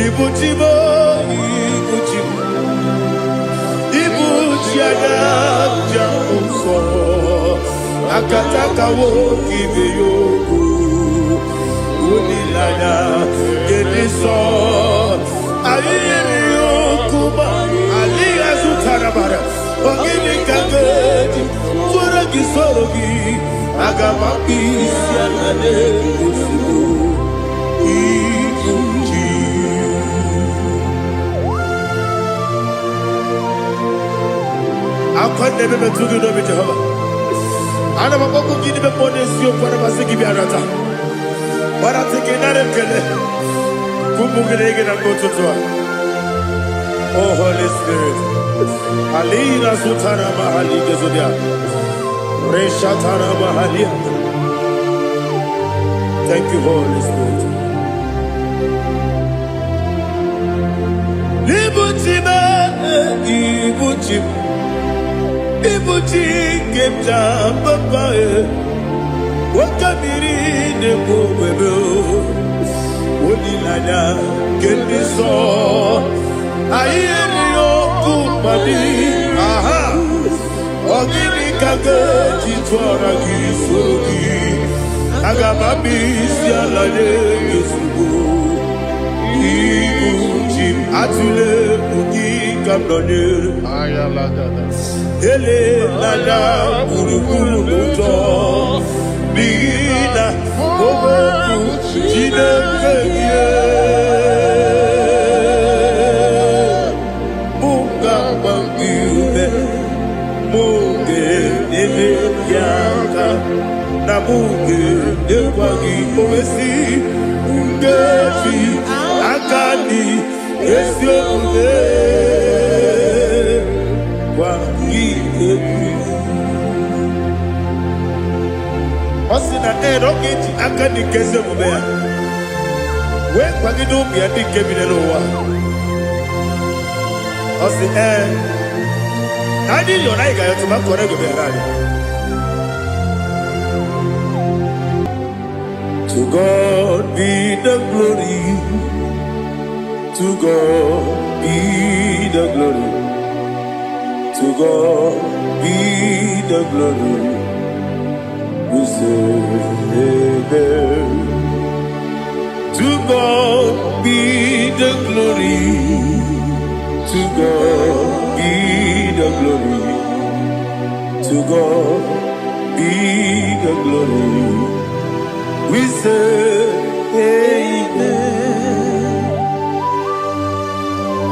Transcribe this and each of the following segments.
Ibu chi m, ibu chi m, ibu chi anya ji ahụ ụzọ, akataka nwoke ibe ya okwu, olileanya nke ndị nsọ. Anyị nyere ya okwu ma adịghị azụtara mara. Ọ gịnị ka m ga-eji tụọrọ gị, soro gị? Aga m akpụ isi ala n'ozugbo. Ibu chi. Akwa na-eme metụ gị n'obi, Jehova. Ana m akpọkwu gị n'ime mmụọ n'eziokwu. Ana m asị gị bịa nata gbarata gị, nara ekele ka ụmụ gị na-ege na mgbe ụtụtụ a. Oh, Holy Spirit. Alina sutara mahali gezodia. Reshatara mahalia. Thank you, Holy Spirit. Ibuchi m, ibuchi m, ibuchi nke m ji papa e. Nwoke mmiri na-ekwu ogbebe o. Olileanya nke ndị nsọ. Anyị erighị okwu mmadụ. Aha. Ọ gịnị ka m ga-eji tụọra gị, soro gị? Aga m abịa isi ala nye gị ozugbo. Ibu chi m, atụla egwu, gị ka m nọnyere. Elela gburugburu n'ụjọ, n'ihi na okwu Chineke gị mụ ga-agba gị ume, mụ ga-enyere gị aka, na mụ ga-enyekwa gị owesi nkeji aka dị ezi omume gwa gị egwu. Ọ sị na ee, na ọ ga-eji aka dị nke ezi omume ya wee kwagide ụmụ ya ndị nke bi n'ụwa. Ọ sị ee, na anyị yọrọ, anyị ga-ayọtụ ma kọrọ ego bịara anyị. To God be the glory. To God be the glory. To God be the glory. We say amen. To God be the glory. To God be the glory. To God be the glory. We say amen.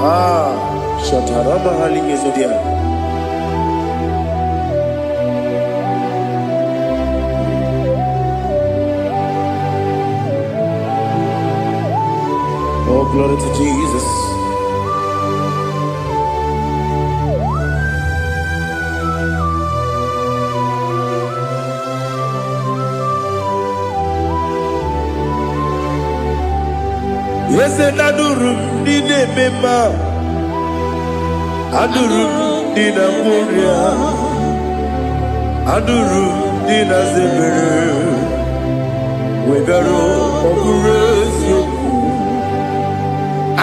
Ah, Shatarama Hali Ezodia. Oh, glory to Jesus. Eze na anụrụ m ndị na-eme mma, anụrụ m ndị na-agwọ ọrịa, anụrụ m ndị na-aza ebere, wee bịaruo, ọ bụrụ eziokwu.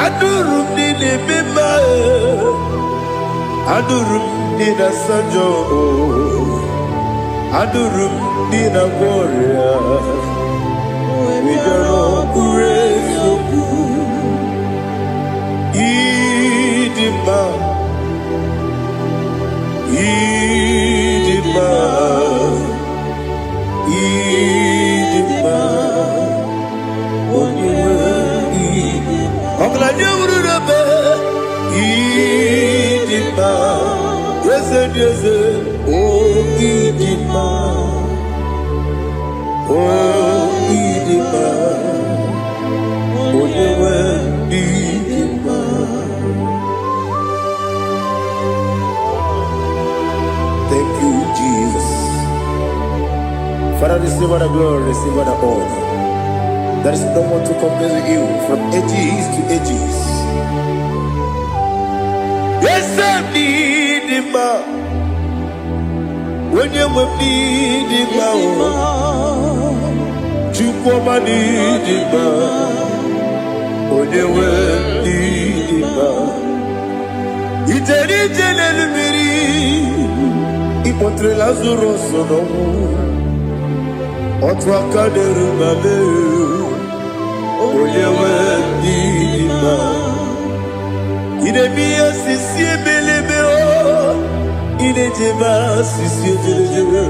Anụrụ m ndị na-eme mma, anụrụ m ndị na-asa njọ, anụrụ m ndị na-agwọ ọrịa, wee bịaruo, ọ bụrụ eziokwu. Ịdị mma, ịdị mma, ịdị mma, onye nwe ọgaranya wuru n'ebe. Ịdị mma, eze dị eze o, ịdị mma o, ịdị mma, onye nwe ịdị mma. Thank you, Jesus. Father, receive all the glory, receive all the honor. There is no one to compare with you from ages to ages. Eze m, ịdị mma, onye nwe m, ịdị mma o, Chukwu ọma, n'ịdị mma, onye nwe mma. Ijere ije n'elu mmiri, ịkpọtere Lazarus n'ọnwụ. Otu aka na-eru ma mee, onye nwe ndị dị mma. Ị na-eme ihe sisi ebelebe o, ị na-ejebe asịsị ejerejere.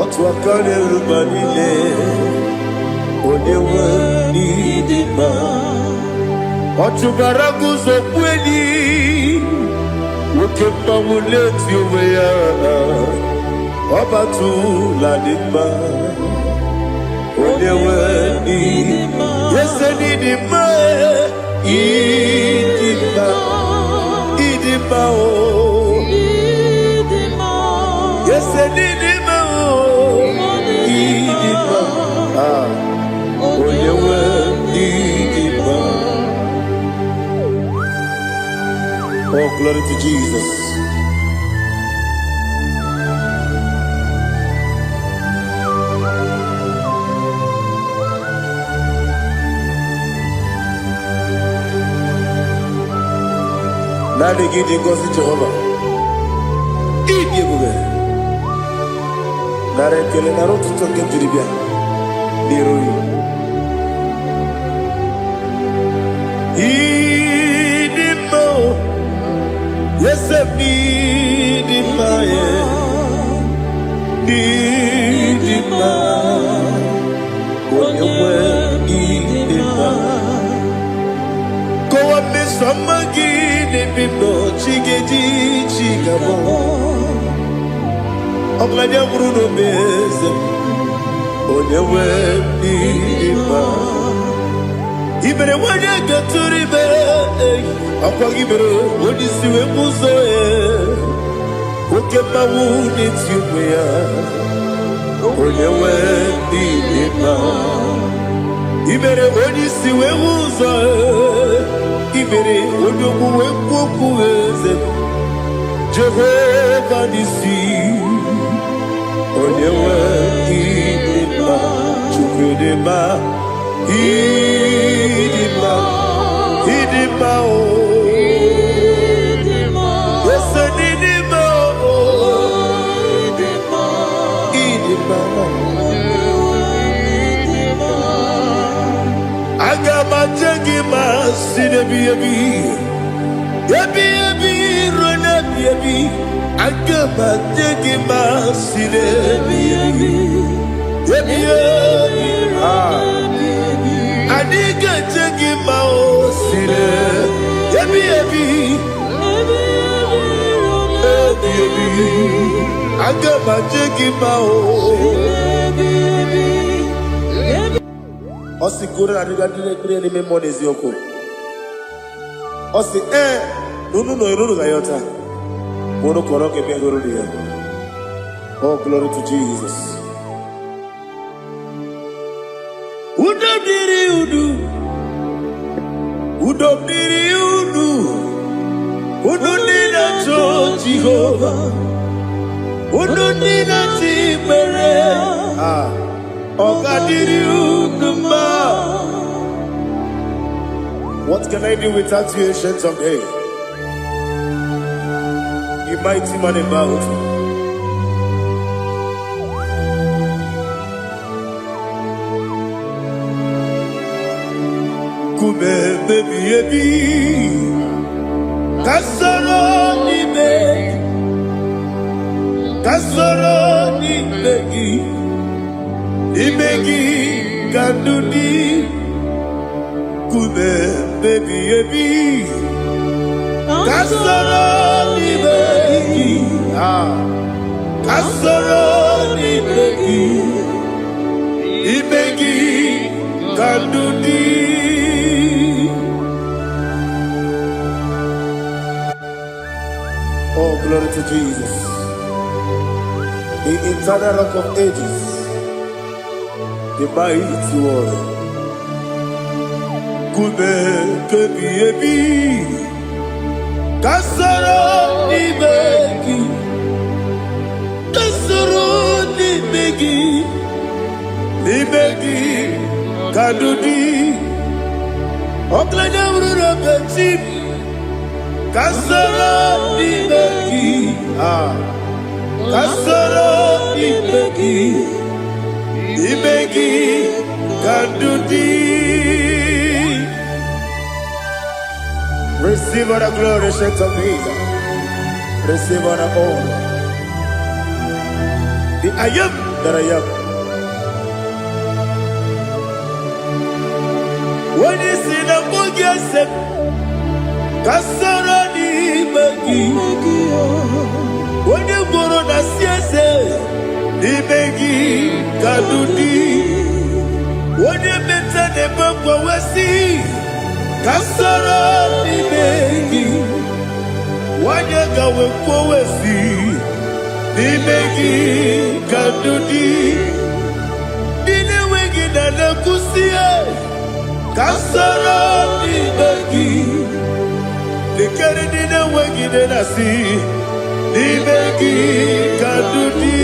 Otu aka na-eru ma niile, onye nwe ndị dị mma. Ọ chụbara guzo kweli, nwoke mmanwụ na-eti onwe ya. Ọbatụla dị mma, onye nwe ndị ese dị mma, ịdị mma, ịdị mma o. Ese dị mma o, ịdị mma. Ah, onye nwe ndị dị mma. Oh, glory to Jesus. Naanị gị dị ngọzi Jehova. Ịdị ebube. Nara ekele, nara ụtụtụ nke m jiri bịa n'iru gị. Ịdị mma o, ese m n'ịdị mma ya. N'ịdị mma, onye nwe ịdị mma. Kọwa mmeso ọma gị n'ebe m nọ, chi ga-eji chi ga-abọ. Ọgaranya nwụrụ n'obe eze m, onye nwe ịdị mma. I mere nwanyị ga-etụrụ ime, ọkwa gị mere onye isi wee bụ ụzọ ya. Oke mmanwụ na-eti onwe ya, onye nwe ịdị mma. I mere onye isi wee hụ ụzọ, i mere onye ogbu wee kwuo okwu eze m. Jehova n'isi, onye nwe ịdị mma. Chukwu dị mma, ịdị mma, ịdị mma o. Ese n'ịdị mma o, ịdị mma. Aga m aje gị ma si n'ebi ebi, ebi ebi ruo n'ebi ebi. Aga m aje gị ma si n'ebi ebi, ebi ebi. Ah. Anyị ga-eje gị ma o si n'ebi ebi, ebi ebi. Aga m aje gị ma o. Ọ sị ka unu adịga ndị na-ekpere n'ime mmụọ na eziokwu. Ọ sị ee na unu nọ unu ga-ayọta ma unu kọrọ ka ebe hụrụ ya. Oh, glory to Jesus. Udo dịrị unu, udo dịrị unu, unu ndị na-achọ Jehova, unu ndị na-achọ ikpere. Ah, ọ ga-adịrị unu mma. What can I do without you, Ancient of Days? You mighty man in battle. Nkume ebi ebi, ka soro n'ime, ka soro n'ime gị, n'ime gị ka ndụ dị. Nkume ebi ebi, ka soro n'ime gị, ah, ka soro n'ime gị, n'ime gị ka ndụ dị. Oh, glory to Jesus. The eternal Rock of Ages, the mighty one. Nkume kebi ebi, ka soro n'ime gị, ka soro n'ime gị, n'ime gị ka ndụ dị. Ọgaranya ruru ebe chi m, ka soro n'ime gị. Ah, ka soro n'ime gị, n'ime gị ka ndụ dị. Receive all the glory, Saint of Days. Receive all the honor. The I am that I am. Onye si na mbụ gị ese m, ka soro n'ime gị. Onye gworo na si eze, n'ime gị ka ndụ dị. Onye meta na-eme mgbanwe si, ka soro n'ime gị. Nwanyị gawe kwowe si, n'ime gị ka ndụ dị. Ndị na-enweghị na na-ekwusi ka soro n'ime gị. Lekere ndị na-enweghị nne na si, n'ime gị ka ndụ dị.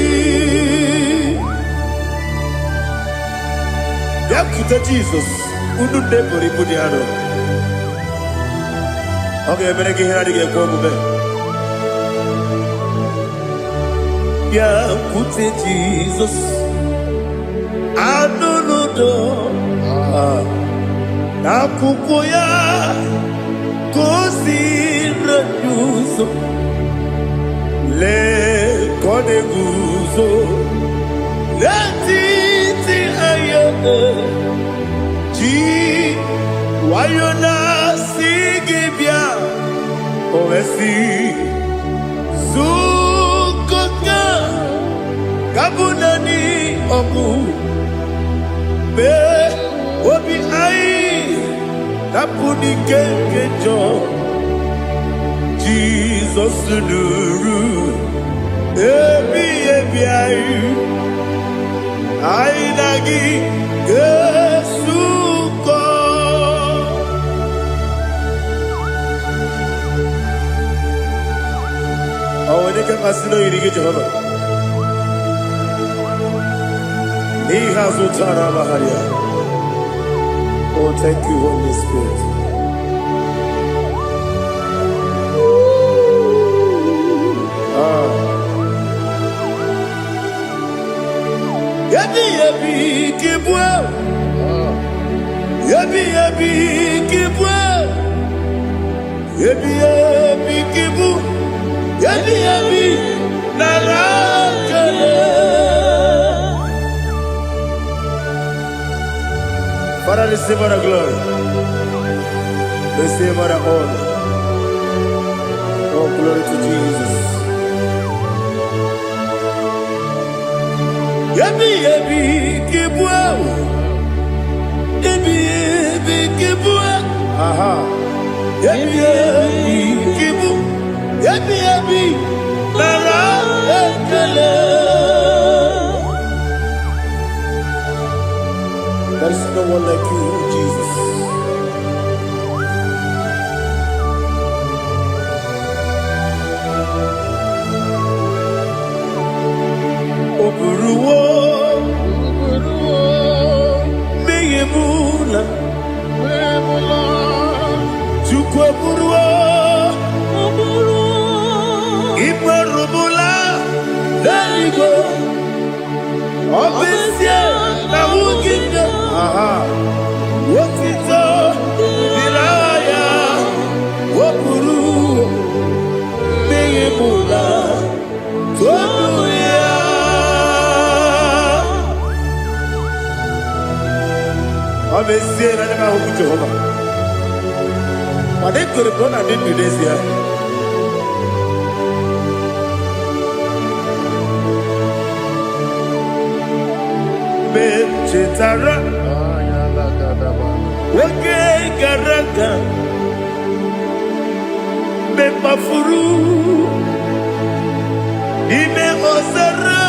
Bịakwute Jizọs, unu nne buru ibu dị arọ. Ọ ga-emere gị ihe na-adịghị ekwe omume. Bịakwute Jizọs, anụ n'udo n'akwụkwọ ya ka o si rere ụzọ. Lee ka ọ na-eguzo n'etiti anya ji nwayọ na-asị gị bịa, o wee sị zukọta ka bụ naanị ọgụ mee obi anyị dapụ n'ike nke njọ. Jizọs nụrụ ebi ebi anyị, anyị na gị ga-esukọ. Ọ nwere ike mmasị na oyiri gị, Jehova, n'ihe azụ tara amagharị ya. Oh, thank you, Holy Spirit. Ah. Ebi ebi kibue, ebi ebi kibue, ebi ebi kibu, ebi ebi nara kele. Father, receive all the glory, receive all the honor. Oh, glory to Jesus. Ebi ebi kibue, ebi ebi kibue, aha. Ebi ebi kibu, ebi ebi nara ekele. There is no one like you, Jesus. Oburuwo mmehie mụ na Chukwu oburuwo ikperubula n'eluigwe, ọ bụ ezie na nwunye nne aha otito dịrị aha ya, o buru mmehie mụ na tonu ya. Ọ bụ ezie na anya m ahụhụ Jehova, mana ekwere m na ọ na-adị ndụ n'ezie. Mgbe m chetara oge gara aga, mgbe m kpafuru n'ime ọzara,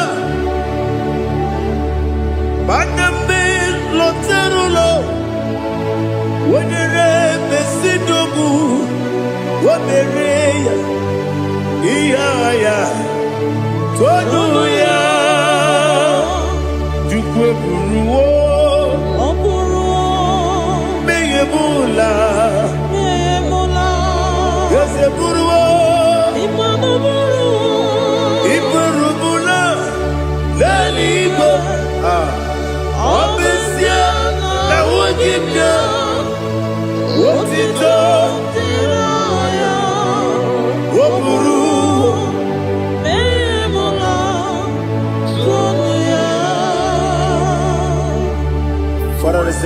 mana mgbe m lọtara ụlọ, wenyere mesidogbu, o mere ya ihe agha ya, tonu ya. Chukwu eburuwo mmehie m ụla.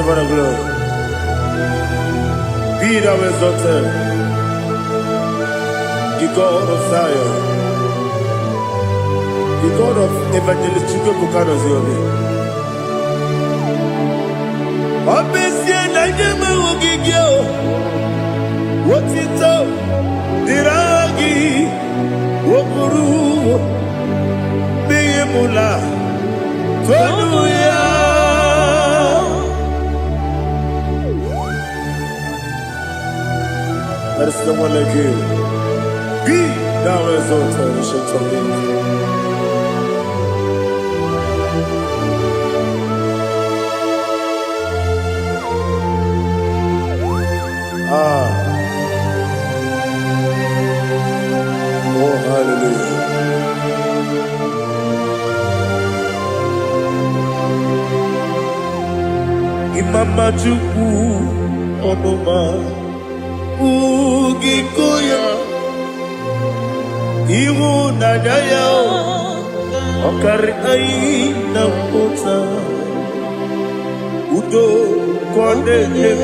Receive all the glory. Be thou exalted, the God of Zion, the God of Evangelist Chukwuebuka Noziobi. Ọ bụ ezie na ndị enweghị gị o, otito dịrị aha gị, o buru n'ihi mụla tonu ya. There is no one like you. Be thou exalted, Ancient of Days. Ah, oh, hallelujah. Imama Chukwu ọnụma ugiko ya, ịhụnanya ya ọkarị anyị na mpụta, udo ka ọ na-enye m,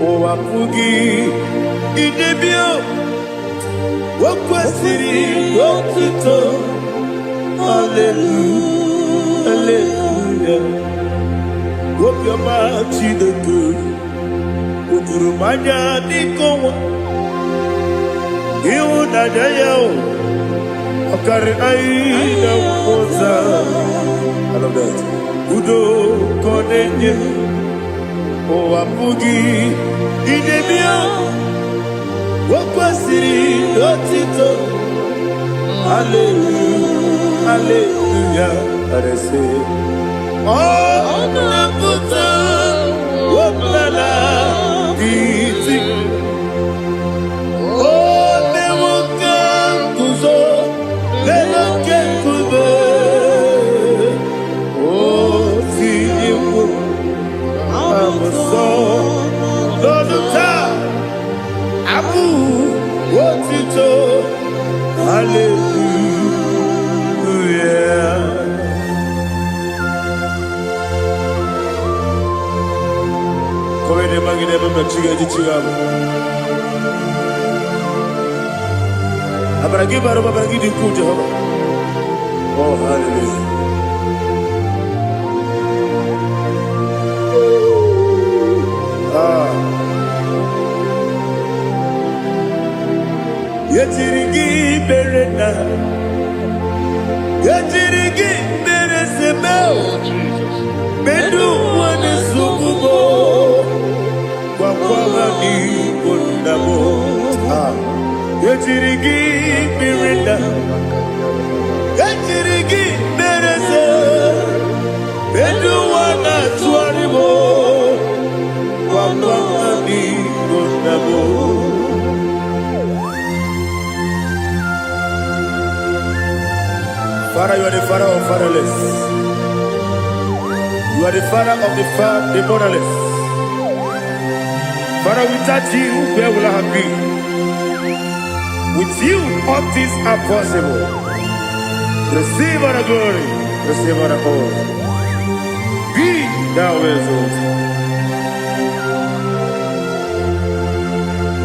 ụwa pụghị idebe. O kwesịrị otuto. Hallelujah, hallelujah. Obiọma Chineke o juru m anya dịka ọnwa, ịhụnanya ya o ọkarị anyị na mmụta. I love that. Udo ka ọ na-enye, ụwa pụghị idebe. O kwesịrị otito. Hallelujah, hallelujah. Arese ọ na-apụta ọbụla iti o mewo ka nguzo n'elu oke nkume, o tinyewo abụsọ n'ọnụ taa abụ otito. Hallelujah. Kowede magide ebe m chiga eji chiga abụ. Amara gị bara ụba, amara gị dị ukwuu, Jehova. Oh, hallelujah. Ah. Yetiri gị mere na yetiri gị mere seme. Oh, Jesus. Medu nwane sugubo gwakwara n'igbo nna m. Ah. Yetiri gị mere na yetiri gị mere se medu nwane atụgharị m gwakwara n'igbo nna m. Father, you are the father of fatherless. You are the father of the motherless. Father, without you, where will I have been? With you, all things are possible. Receive all the glory. Receive all the honor. Be thou exalted.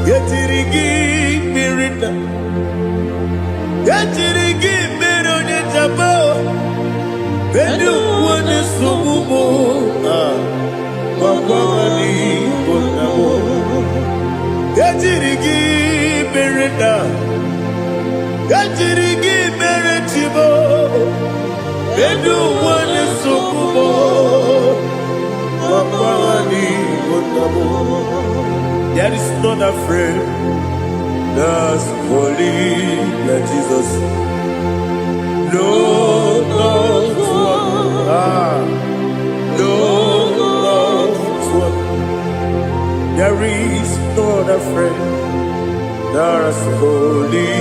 Yetiri gị mmiri nna. Yetiri gị mmiri onye jaba. Bedu onye nsogbu m. Ah, gwagwa n'igbo nna m. Ejiri gị mere nna, ejiri gị mere chibo, edu nwanne nsogbu m, gwagwa n'igbo nna m. There is none afraid that's holy like Jesus. No, not one. Ah, no, not one. There is no other friend that's holy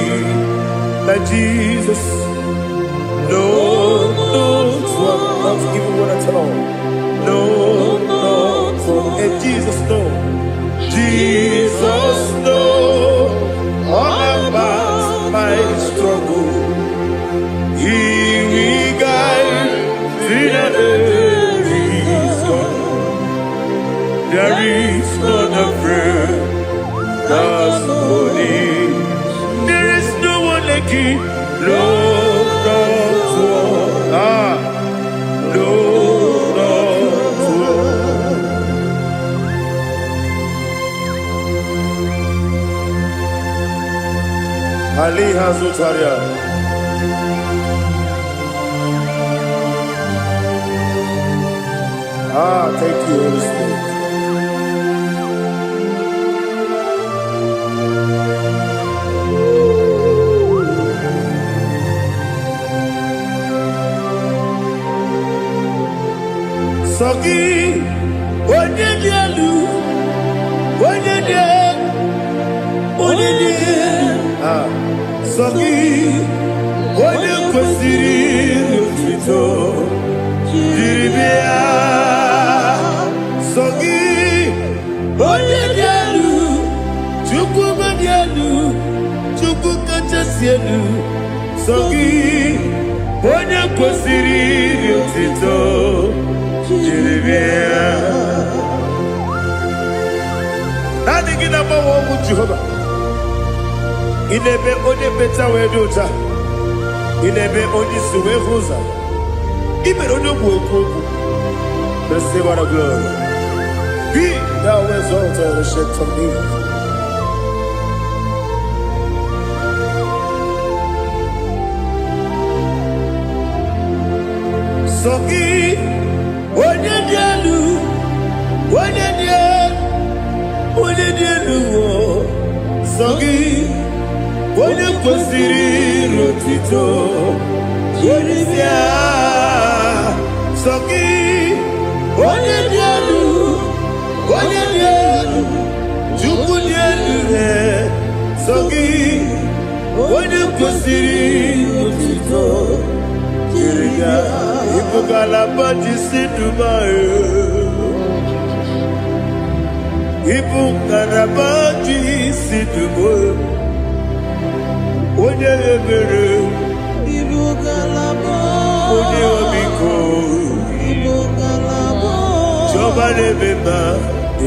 like Jesus. No, not one, not even one at all. No, not one. And Jesus, no. Jesus, no. All about my struggle. He will guide till the day is gone. N'ụtụtụ. Ah, n'ụtụtụ. Ali Hazutaria. Ah, thank you, Holy Spirit. Sọ gị, onye dị elu, onye dị elu, onye dị elu. Ah, sọ gị, onye kwesịrị otuto jiri bịa. Sọ gị, onye dị elu, Chukwu dị elu, Chukwu kachasị elu. Sọ gị, onye kwesịrị otuto jiri bịa. Naanị gị na-agbanwe ọnwụ Jehova. Ị na-eme onye mmecha wee dị ụcha. Ị na-eme onye isi wee hụ ụzọ. Ị mere onye ogbu okwu okwu. Receive all the glory. Be thou exalted, ancient of days. Sọ gị, onye dị elu, onye dị elu, onye dị elu, o. Sọ gị, onye kwesịrị otito jiri bịa. Sọ gị, onye dị elu, onye dị elu, Chukwu dị elu, e. Sọ gị, onye kwesịrị otito jiri bịa. Ịbụ ngalaba ji si Dubai. Ịbụ ngalaba ji si Dubai. Onye ebere, Ibu ngalaba. Onye ọmịiko, Ibu ngalaba. Chiọma na-eme mma,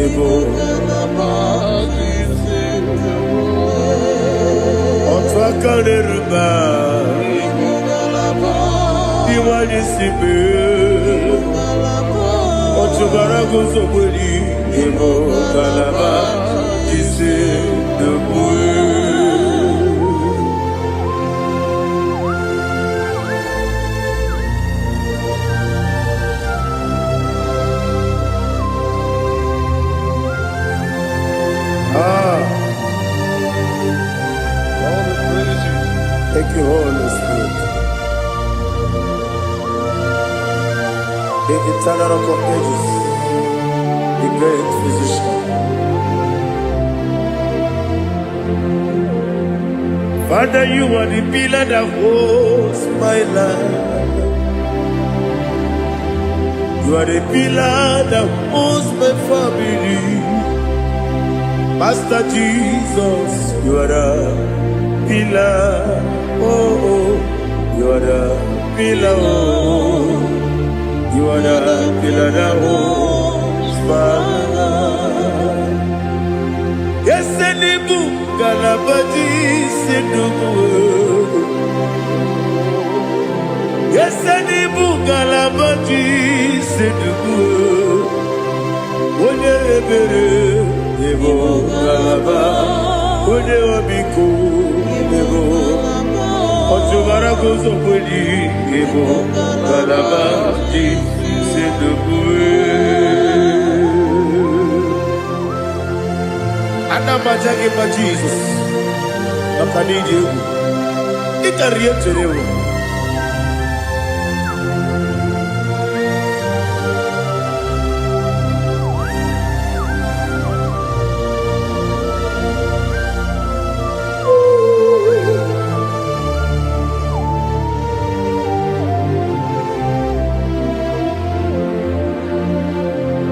ịbụ Ngalaba isi otu aka na-eru mba, Ibu ngalaba. Dị nwanyị si mee. Ngalaba. Ọchụbara guzogberi, ịbụ ngalaba ji si Dubai. Ah, Lord, we praise you. Thank you, Holy Spirit. The eternal rock of ages, the great physician. Father, you are the pillar that holds my life. You are the pillar that holds my family. Master Jesus, you are the pillar. Oh, oh, you are the pillar. Oh, you are the pillar that holds my life. Yesenibu galabaji sidubu. Yesenibu galabaji sidubu. Onye ebere ịbụ ngalaba, onye ọmịiko ịbụ ọchụbara guzokweli ịbụ ngalaba ji sidubu. Ana m aja gị mma Jizọs maka na ịdị egwu ị karịrị ihe m chere ewu.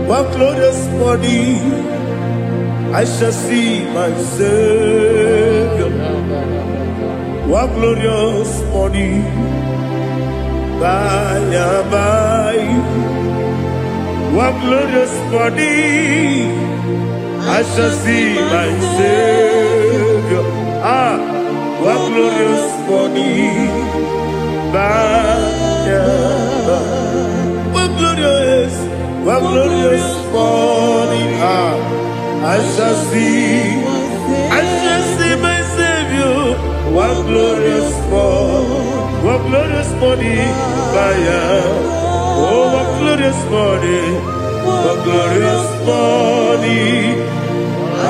One glorious morning I shall see my Savior. One glorious morning, by and by. One glorious morning, I shall see my Savior. Ah, one glorious morning by and by. What glorious, what glorious morning. Ah, I shall see, I shall see my Savior. What glorious morning, what glorious morning by and. Oh, what glorious morning, what glorious morning.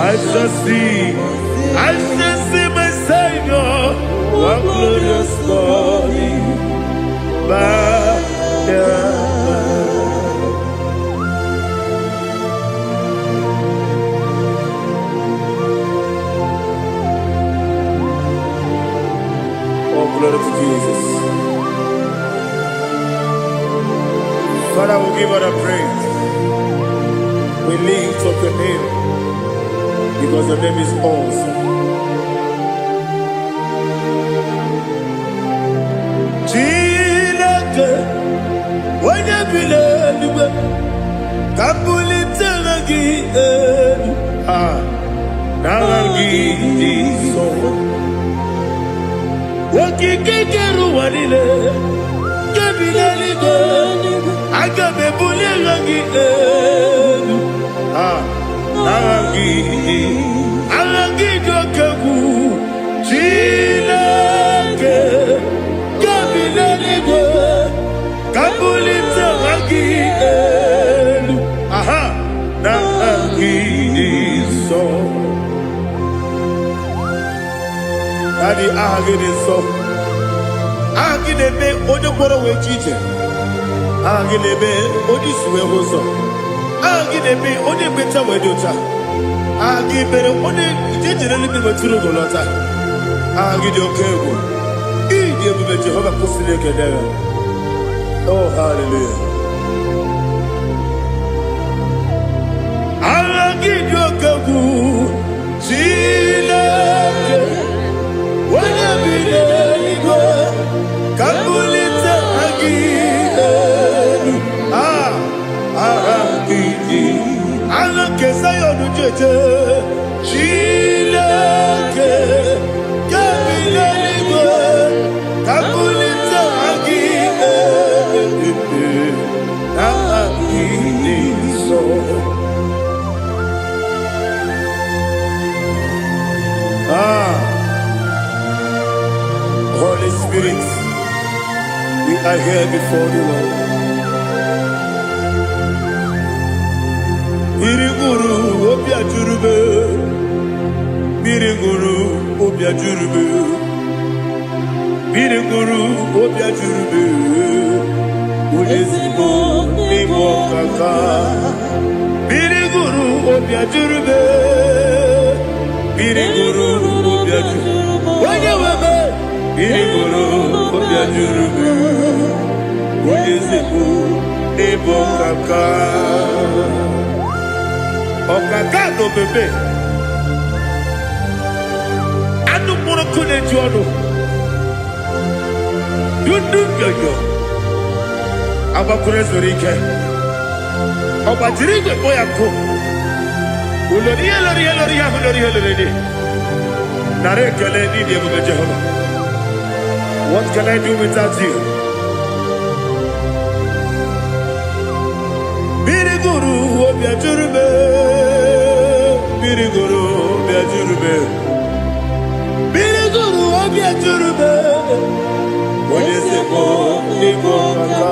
I shall see my Savior. What glorious morning by and by. Oh, glory to Jesus. Father, we give all the praise. We lift up your name because your name is awesome. Chineke, onye bi n'eluigwe, ka m bulite aha gị elu. Ah, n'aha gị dị nsọ. Okike kere ụwa niile, nke bi n'eluigwe, aga m ebuli aha gị elu. Ah, aha gị dị, aha gị dị oke egwu. Chineke, nke bi n'eluigwe, ka m bulite aha gị elu. Aha, n'aha gị dị nsọ. Daddy, aha gị dị nsọ. Aha gị na-eme onye ngwọrọ wee ji ije. Aha gị na-eme onye isi wee hụ ụzọ. Aha gị na-eme onye mmecha wee dị ụcha. Aha gị mere onye ije jere eluigwe wetụrụ ugo lọta. Aha gị dị oke egwu. Ịdị ebube Jehova kwụsịrị ekele ya. Oh, hallelujah. Aha gị dị oke egwu. Chineke, onye bi n'eluigwe, ka m bulite aha gị elu. Ah, aha gị dị. Aha nke Zayọn jeje. Chineke, nke bi n'eluigwe, ka m bulite aha gị elu. Aha gị dị nsọ. Ah, Holy Spirit, we are here before the Lord. Mmiri ṅụrụ obi ajụrụ m. Mmiri ṅụrụ obi ajụrụ m. Mmiri ṅụrụ obi ajụrụ m. Onye ezigbo n'ime ọkaka. Mmiri ṅụrụ obi ajụrụ m. Mmiri ṅụrụ obi ajụrụ. Onye nwe m. Mmiri ṅụrụ obi ajụrụ m. Onye ezigbo n'ịbụ ọkaka. Ọkaka na omeme. Anụ mkpụrụ nkụ na-eju ọnụ. Dundu yoyo. Agbakwuru zuru ike. Ọ gbajiri igwe kpọ ya nkụ. Ulori ihe lori ihe lori ihe ahụ lori ihe lori dị. Nara ekele n'ịdị ebube Jehova. What can I do without you? Mmiri gụrụ obi ajụrụ m. Mmiri gụrụ obi ajụrụ m. Mmiri gụrụ obi ajụrụ m. Onye ezigbo n'ịbụ ọkaka.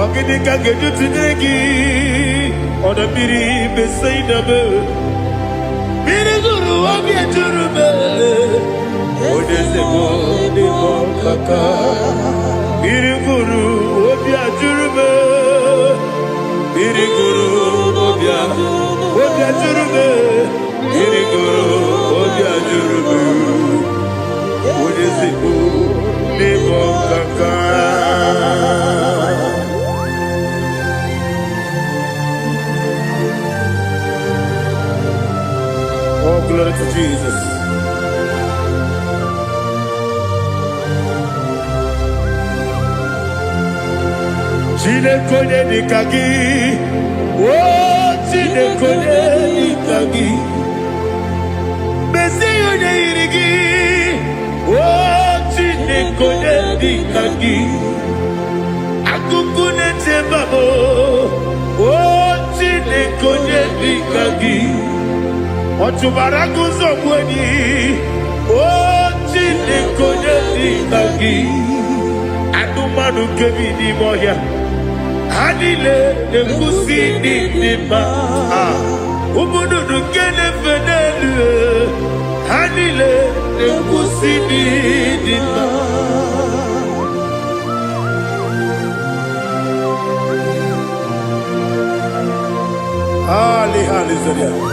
Ọ gịnị ka m ga-eji tụnyere gị? Ọdọ mmiri Besaida m. Mmiri gụrụ obi ejuru m. Onye ezigbo n'ịbụ ọkaka. Mmiri gụrụ obi ajụrụ m. Mmiri gụrụ obi ajụrụ m. Mmiri gụrụ obi ajụrụ m. Onye ezigbo n'ịbụ ọkaka. Oh, glory to Jesus. Chineke onye dịka gị, o Chineke onye dịka gị, mezie onye yiri gị, o Chineke, onye dị ka gị? Akụkụ na-echebe m, o Chineke, onye dị ka gị? Ọ chụbara gụzọ gbu enyi, o Chineke, onye dị ka gị? Anụmanụ nke bi n'ime ọhịa, ha niile na-ekwusi n'ịdị mma. Ah, ụmụ nnụnụ nke na-efe n'elu, ha niile na-ekwusi n'ịdị mma. Ali, hallelujah.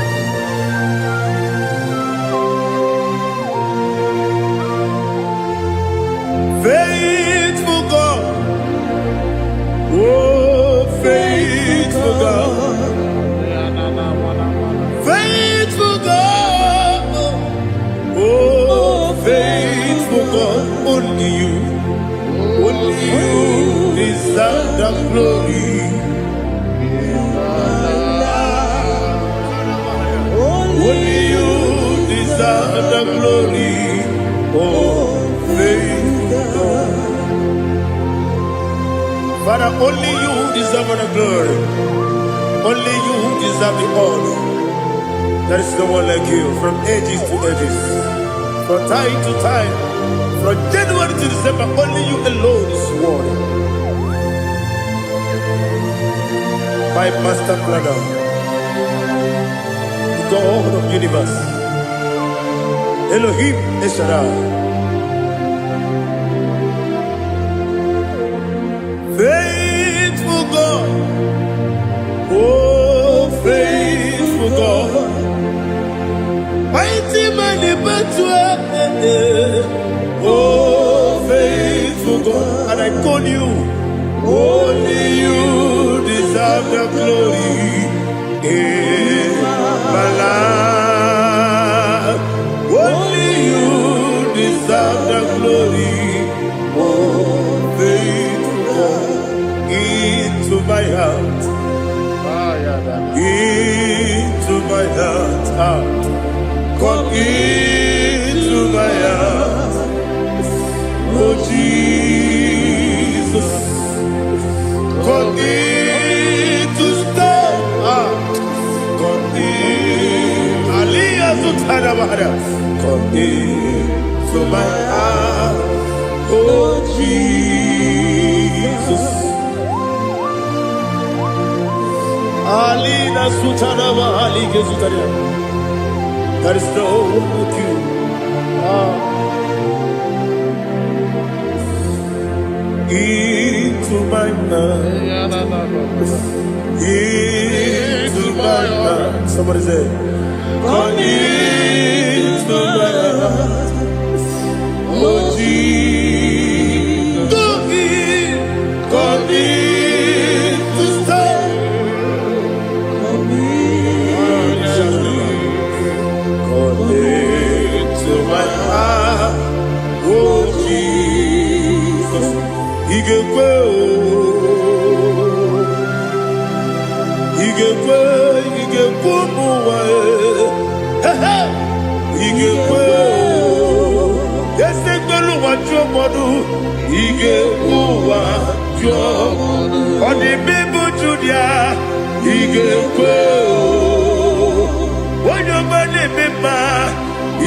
Faithful God, oh, faithful God, faithful God, oh, faithful God, only you deserve the glory. Only you deserve the glory. Oh, faithful God. Father, only you deserve the glory. Only you deserve the honor. There is no one like you from ages to ages, from time to time, from January to December. Only you alone is worthy. My master planner, the God of universe, Elohim El Shaddai. Faithful God, oh, faithful God, mighty man in battle, oh, faithful God, and I call you, only you deserve the glory in my life. Only you deserve the glory, oh, faithful God, into my heart, into my heart, ah. Come into my heart, oh Jesus. Come in to stay. Ah, come in. Aliyah Zutana Bahara. Come into my heart, oh Jesus. Alina Sutana Bahali Gezutana. There is no one like you. Ah. Into my heart. Into my heart. Somebody say, come into my heart. Oh Jesus. Come in to stay. Come into my heart. Oh Jesus. Ị ga-ekwe o. Ị ga-ekwe, ị ga-ekwe ụmụ ụwa e. He, ị ga-ekwe o. Ese kwelu ụwa jụọ mmadụ, ị ga-ekwe ụwa jụọ. Ọ dị mbe Judia, ị ga-ekwe o. Onye ọma na-eme mma,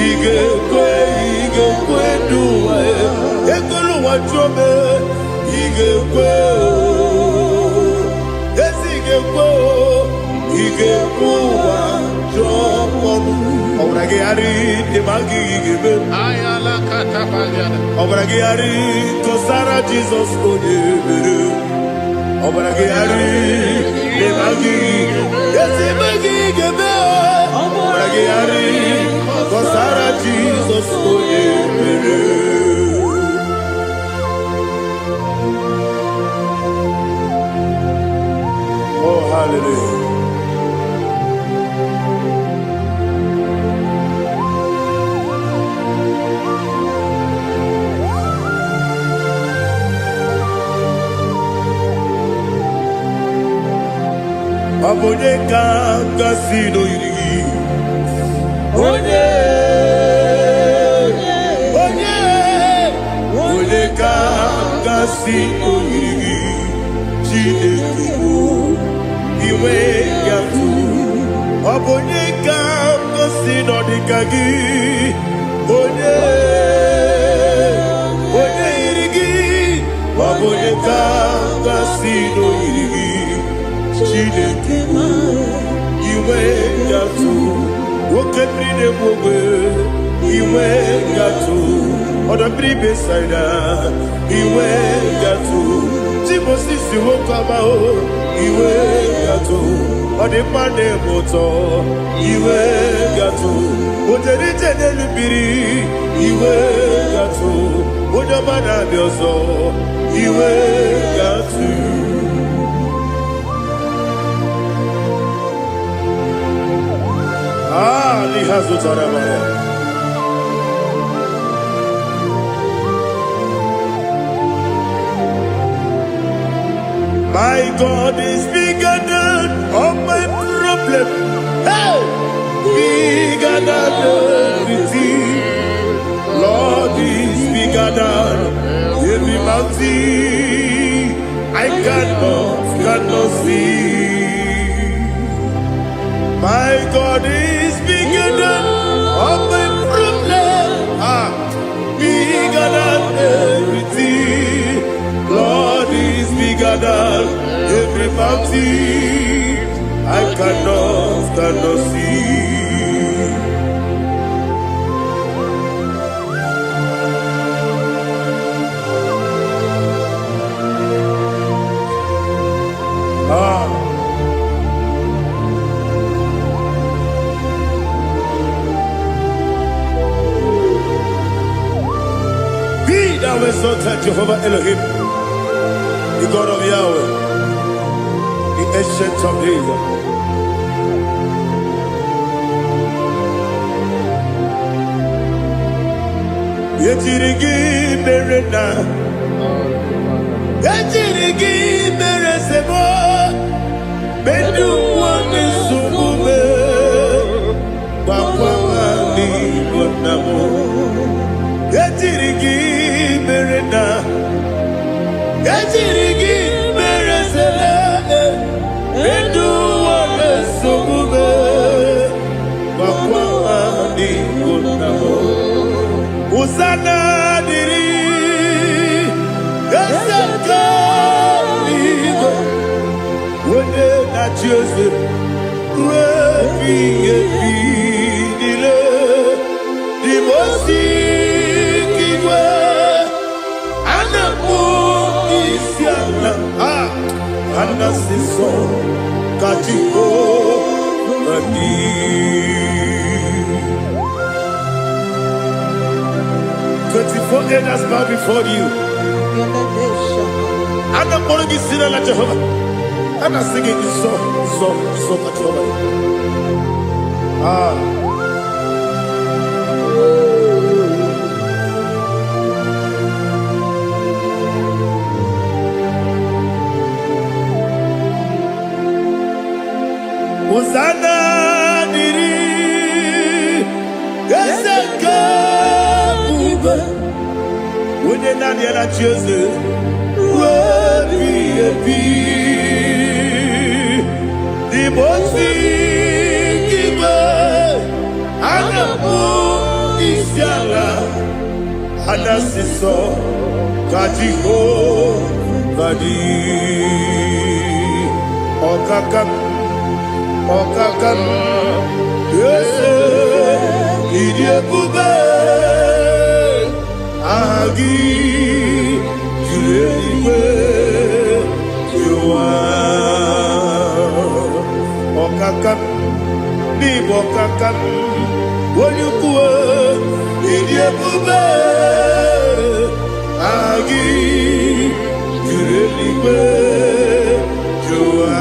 ị ga-ekwe, ị ga-ekwe n'ụwa e. Ekwelu ụwa jụọ m, ị ga-ekwe o. Ezi ị ga-ekwe o, ị ga-ekwe ụwa jụọ ọnụ. Ọbara gị gharị dị ma gị ga-eme. Ọbara gị gharị kọsara Jizọs onye mere. Ọbara gị gharị dị ma gị ezi eme gị ga-eme. Ọbara gị gharị kọsara Jizọs onye mere. Oh, hallelujah. Ọ bụ onye ka gasị n'oyiri gị? Onye, onye, onye. gasị oyiri gị, Chineke bụ inwe gatụ. Ọ bụ onye ka m gosi nọ dịka gị, onye onye yiri gị. Ọ bụ onye ka m gosi n'oyiri gị, Chineke bụ inwe gatụ. Nwoke mmiri na-egbu ogbe, inwe gatụ. Ọdọ mmiri Besaida, inwe gatụ. Timosisi nwoke ọma o, iwe gatụ. Ọ dị mma na-eme ụtọ, iwe gatụ. O jere ije n'elu mmiri, iwe gatụ. Onye ọma na-abịa ọzọ, iwe gatụ. Ah, n'ihe zụtara m ya. My God is bigger than all my problem. Hey! Bigger than everything. Lord is bigger than every mountain. I cannot see. My God is bigger than all my problem. Ah, bigger than everything. Lord is bigger than every mountain. I cannot see. Ah, be thou exalted, Jehovah Elohim, the God of Yahweh, the ancient of days. Ejiri gị mere na ejiri gị mere sebo medu nwanne nsogbu me gbakwa n'igbo nna m. Ejiri gị mere na ejiri gị mere sebe medu nwanne nsogbu me gbakwa n'igbo nna m. Hosanna dịrị eze nke eluigwe, onye na-achị eze ruo ebighị ebi niile. Dị m ozi nke igwe, a na-akpọ isi ala, a a na-asị nsọ ka Jehova dị. 24 elders bow before you. A na-akpọrọ gị si n'ala Jehova. A na-asị gị nsọ, nsọ, nsọ ka Jehova dị. Ah. Hosanna dịrị eze nke ebube, onye naanị ya na-achị eze ruo ebighị ebi. Dị m ozi nke igwe, a na-akpọ isi ala, a na-asị nsọ ka Jehova dị. Ọkaka m, ọkaka m, eze, ịdị ebube, aha gị juru eluigwe jụwa. Ọkaka m, n'ịbụ ọkaka m, onye ukwu, ịdị ebube, aha gị juru eluigwe jụwa.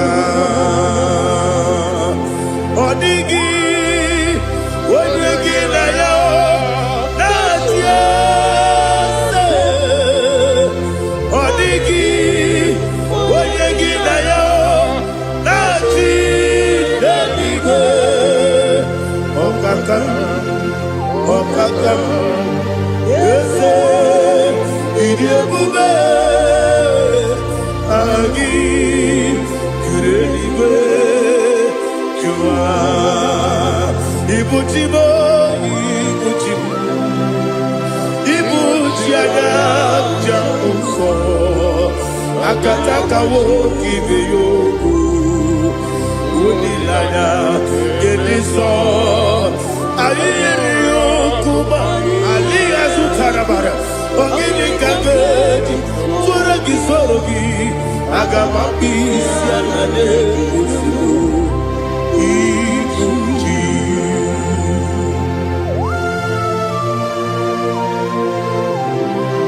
Ọ dịghị onye gị na ya na-achị eze. Ọ dịghị onye gị na ya na-achị n'eluigwe. Ọkaka m, ọkaka m, eze, ịdị ebube. Ibu chi m, ibu chi m, ibu chi anya ji ahụ ụzọ. Akataka nwoke ibe ya okwu. Olileanya nke ndị nsọ. Anyị yiri okwu ma adịghị azụtara mara. Ọ gịnị ka ga-eji tụrụ gị soro gị? Aga m akpụ isi ala n'ozugbo. Ibu chi.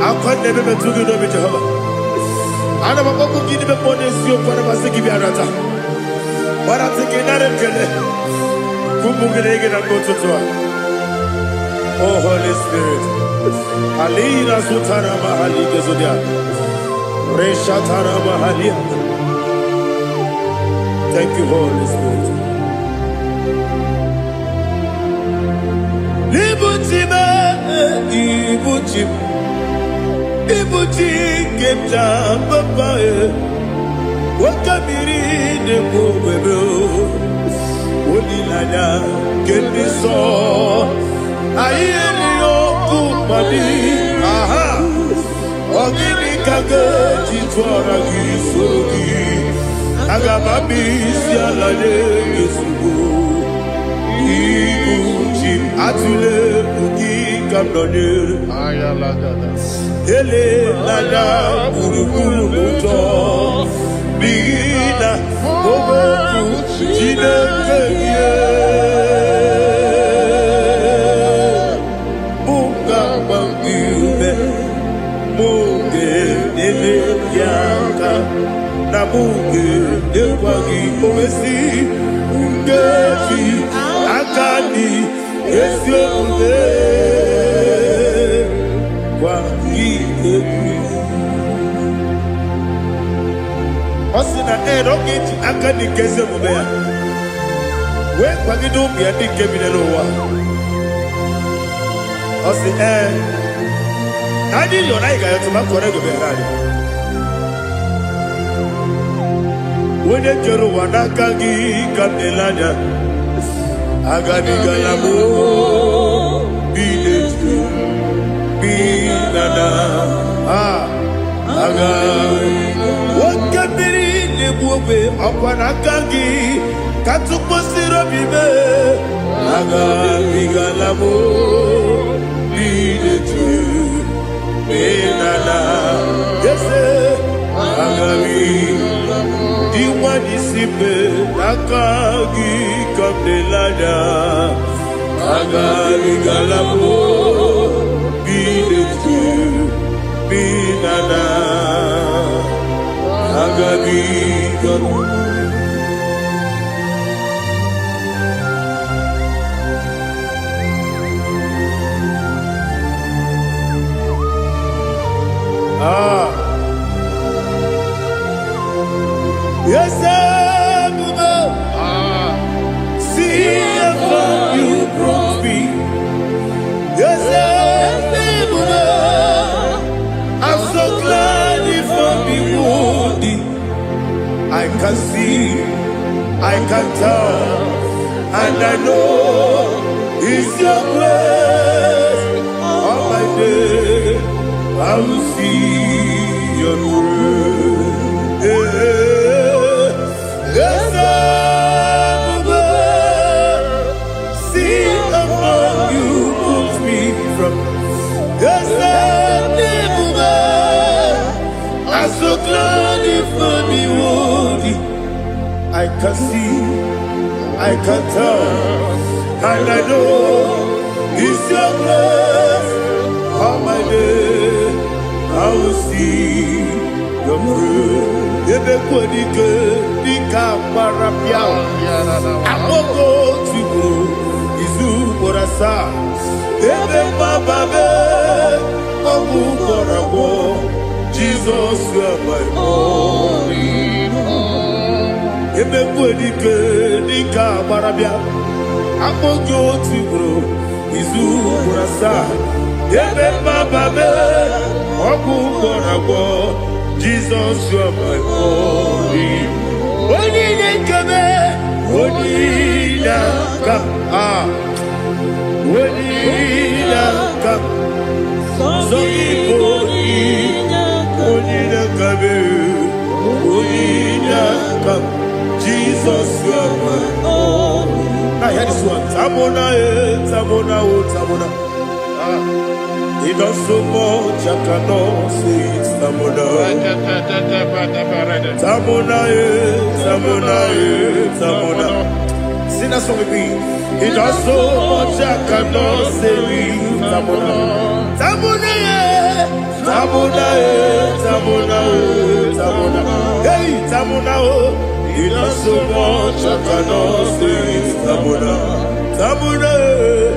Akwa na-ebe metụ gị n'obi Jehova. Ana m akpọkwu gị n'ime mmụọ n'eziokwu, ana m asị gị bịa nata. Gbarata gị nara ekele. Kwụpụ gị na gị na mgbe ụtụtụ a. Oh Holy Spirit. Alina sutara mahali gezodia. Reshatara mahalia. Thank you, Holy Spirit. Ibu chi m, ibu chi m, ibu chi nke m ji papa e. Oke mmiri na-ekwu ogbebe o. Olileanya nke ndị nsọ. Anyị erighị ọkụ mmadụ. Aha! Ọ gịnị ka ga-eji tụọra gị soro gị? Aga m abịa isi ala nye gị ozugbo. Ibu chi m, atụla egwu gị ka m nọnyere. Elela anya gburugburu n'ụjọ n'ihi na okwu Chineke gị mụ ga-agba gị ume, mụ ga-enyere gị aka na mụ ga-enyekwa gị owesi nkeji aka dị ezi omume gwa gị egwu. Ọ sị na ee, na ọ ga-eji aka dị nke ezi omume ya wee kwagide ụmụ ya ndị nke bi n'ụwa. Ọ sị ee, na anyị yọrọ anyị ga-ayọtụ ma kọrọ ego bịara anyị. Onye kere ụwa, n'aka gị ka m na-ele anya. Agabigala m bi n'etu bi na na a aga. Oke mmiri na-egbu ogbe, ọkwa n'aka gị ka tụkwasịrị obi mee. Agabigala m bi n'etu bi na na ese agabi dị nwanyị si mbe, n'aka gị ka m na-ele anya. Agabigala m bi n'etu bi na na agabigala. Ah. Yes, ebube, see how far you brought me. Yes, ebube, I'm so glad you found me worthy. I can see, I can tell, and I know it's your grace. All my day, I will see your grace. Yes, ebube, see how far you pulled me from. Yes, ebube, I'm so glad you found me worthy. I can see, I can tell, and I know it's your grace. All my day, I will see your grace. Ebe kwadike dịka gbara bịa akpọgo otu ugboro izu ugboro asaa ebe mgbababe ọgwụ gwọrọ agwọ. Jizọs, you are my all. Emekwu dike dịka agbara bịa akpọ gị otu ugboro izu ugboro asaa ebe mgbaba mee ọgwụ gwọrọ agwọ. Jizọs, you are my all. Onye na-ekebe onye na-aka a. Onye inyeaka m, sọ gị bụ onye inyeaka m, onye inyeaka m. Jesus, you are my. Now hear this one. Tamona, eh, Tamona, oh, Tamona. He does so much I cannot say it. Tamona. Tamona, eh, Tamona, eh, Tamona. Sing that song with me. He does so much I cannot say it. Tamona. Tamona, eh, Tamona, eh, Tamona, oh, Tamona. Hey, Tamona, oh. He does so much I cannot say it. Tamona. Tamona, eh,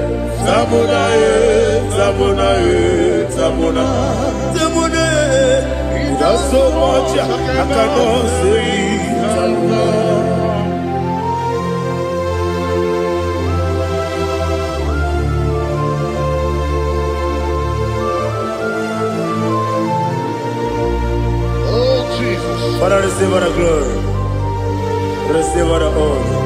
Tamona, eh, Tamona, eh, Tamona. Tamona, eh. He does so much I cannot say it. Tamona. Oh, Jesus. Father, receive all the glory. Receive all the honor.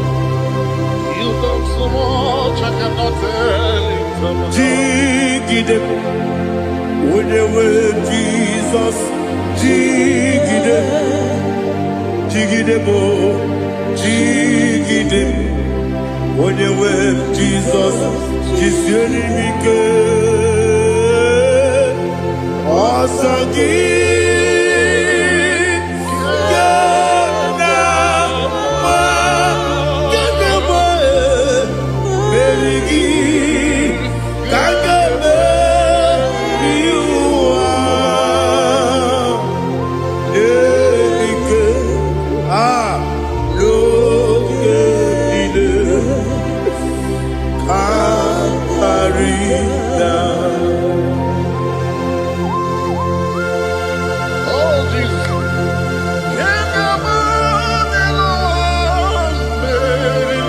You've done so much, I cannot tell it. Jigide, onye nwe Jizọs, jigide, jigide m, jigide, onye nwe Jizọs, jisie m ike. Ọsọ gị ga na-agba, ga na-agba, meri gị ka a ga-emeri ụwa. Ike a n'oge niile ka karịa. Oh, Jesus. Give your money, Lord, Mary.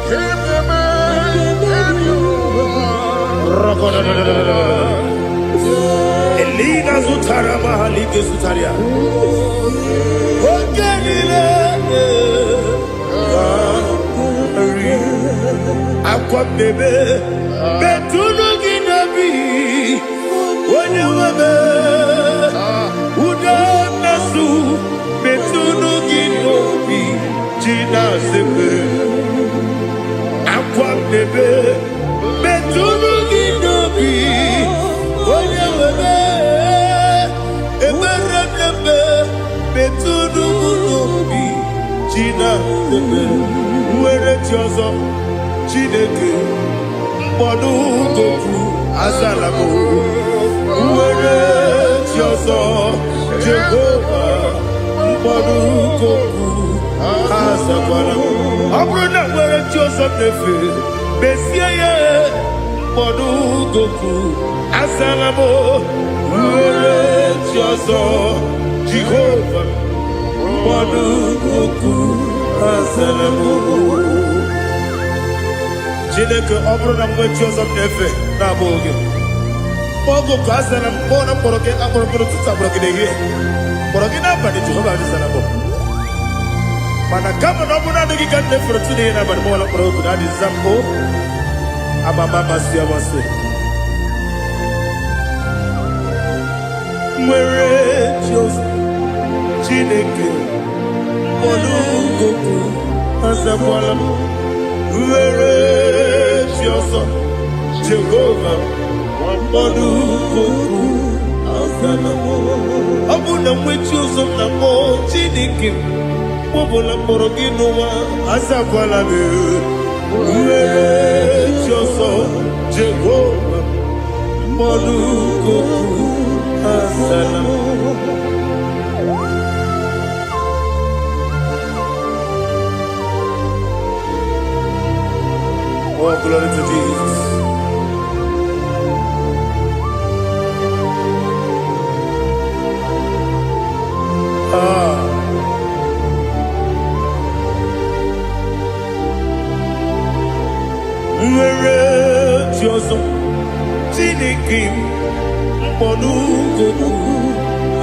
Give the man in you. Elina zutara mahalike zutaria. Oge niile karị. Akwa mmebe metụnụ gị n'obi onye nwebe udo mmesu metụnụ gị n'obi ji na-asekwe akwa mmebe metụnụ gị n'obi onye nwebe ekpere mmemme metụnụ m n'obi ji na-asekwe nwere chi ọzọ Chineke mkpọdụ gopu azala m nwere chi ọzọ Jehova mkpọdụ gopu azakwara m. Ọ bụrụ na nwere chi ọzọ m na-efe mezie ya mkpọdụ gopu azala m nwere chi ọzọ Jehova mkpọdụ gopu azala m. Chineke, ọ bụrụ na m nwee chi ọzọ m na-efe na-abụghị gị, oge ka a zara m kpọọ na mkpọrọ gị akpọrọ gị n'ụtụtụ, akpọrọ gị n'ehihie, kpọrọ gị n'abalị, Jehova azara m. Mana kama na ọ bụrụ naanị gị ka m na-efere tụ n'ihe n'abalị mọla mkpọrọ ogu na adịza m o amama amasị amasị nwere chi ọzọ Chineke mkpọrọ azakwala m nwere chi ọzọ Jehova mkpọrọ okwu azala m. Ọ bụ na nwe chi ọzọ m na-akpọ Chineke mgbe ọbụla mkpọrọ gị n'ụwa azakwala m nwere chi ọzọ Jehova mkpọrọ okwu azala m. Oh, glory to Jesus. Ah. Nwere chi ọzọ Chineke mkpọrọ okwu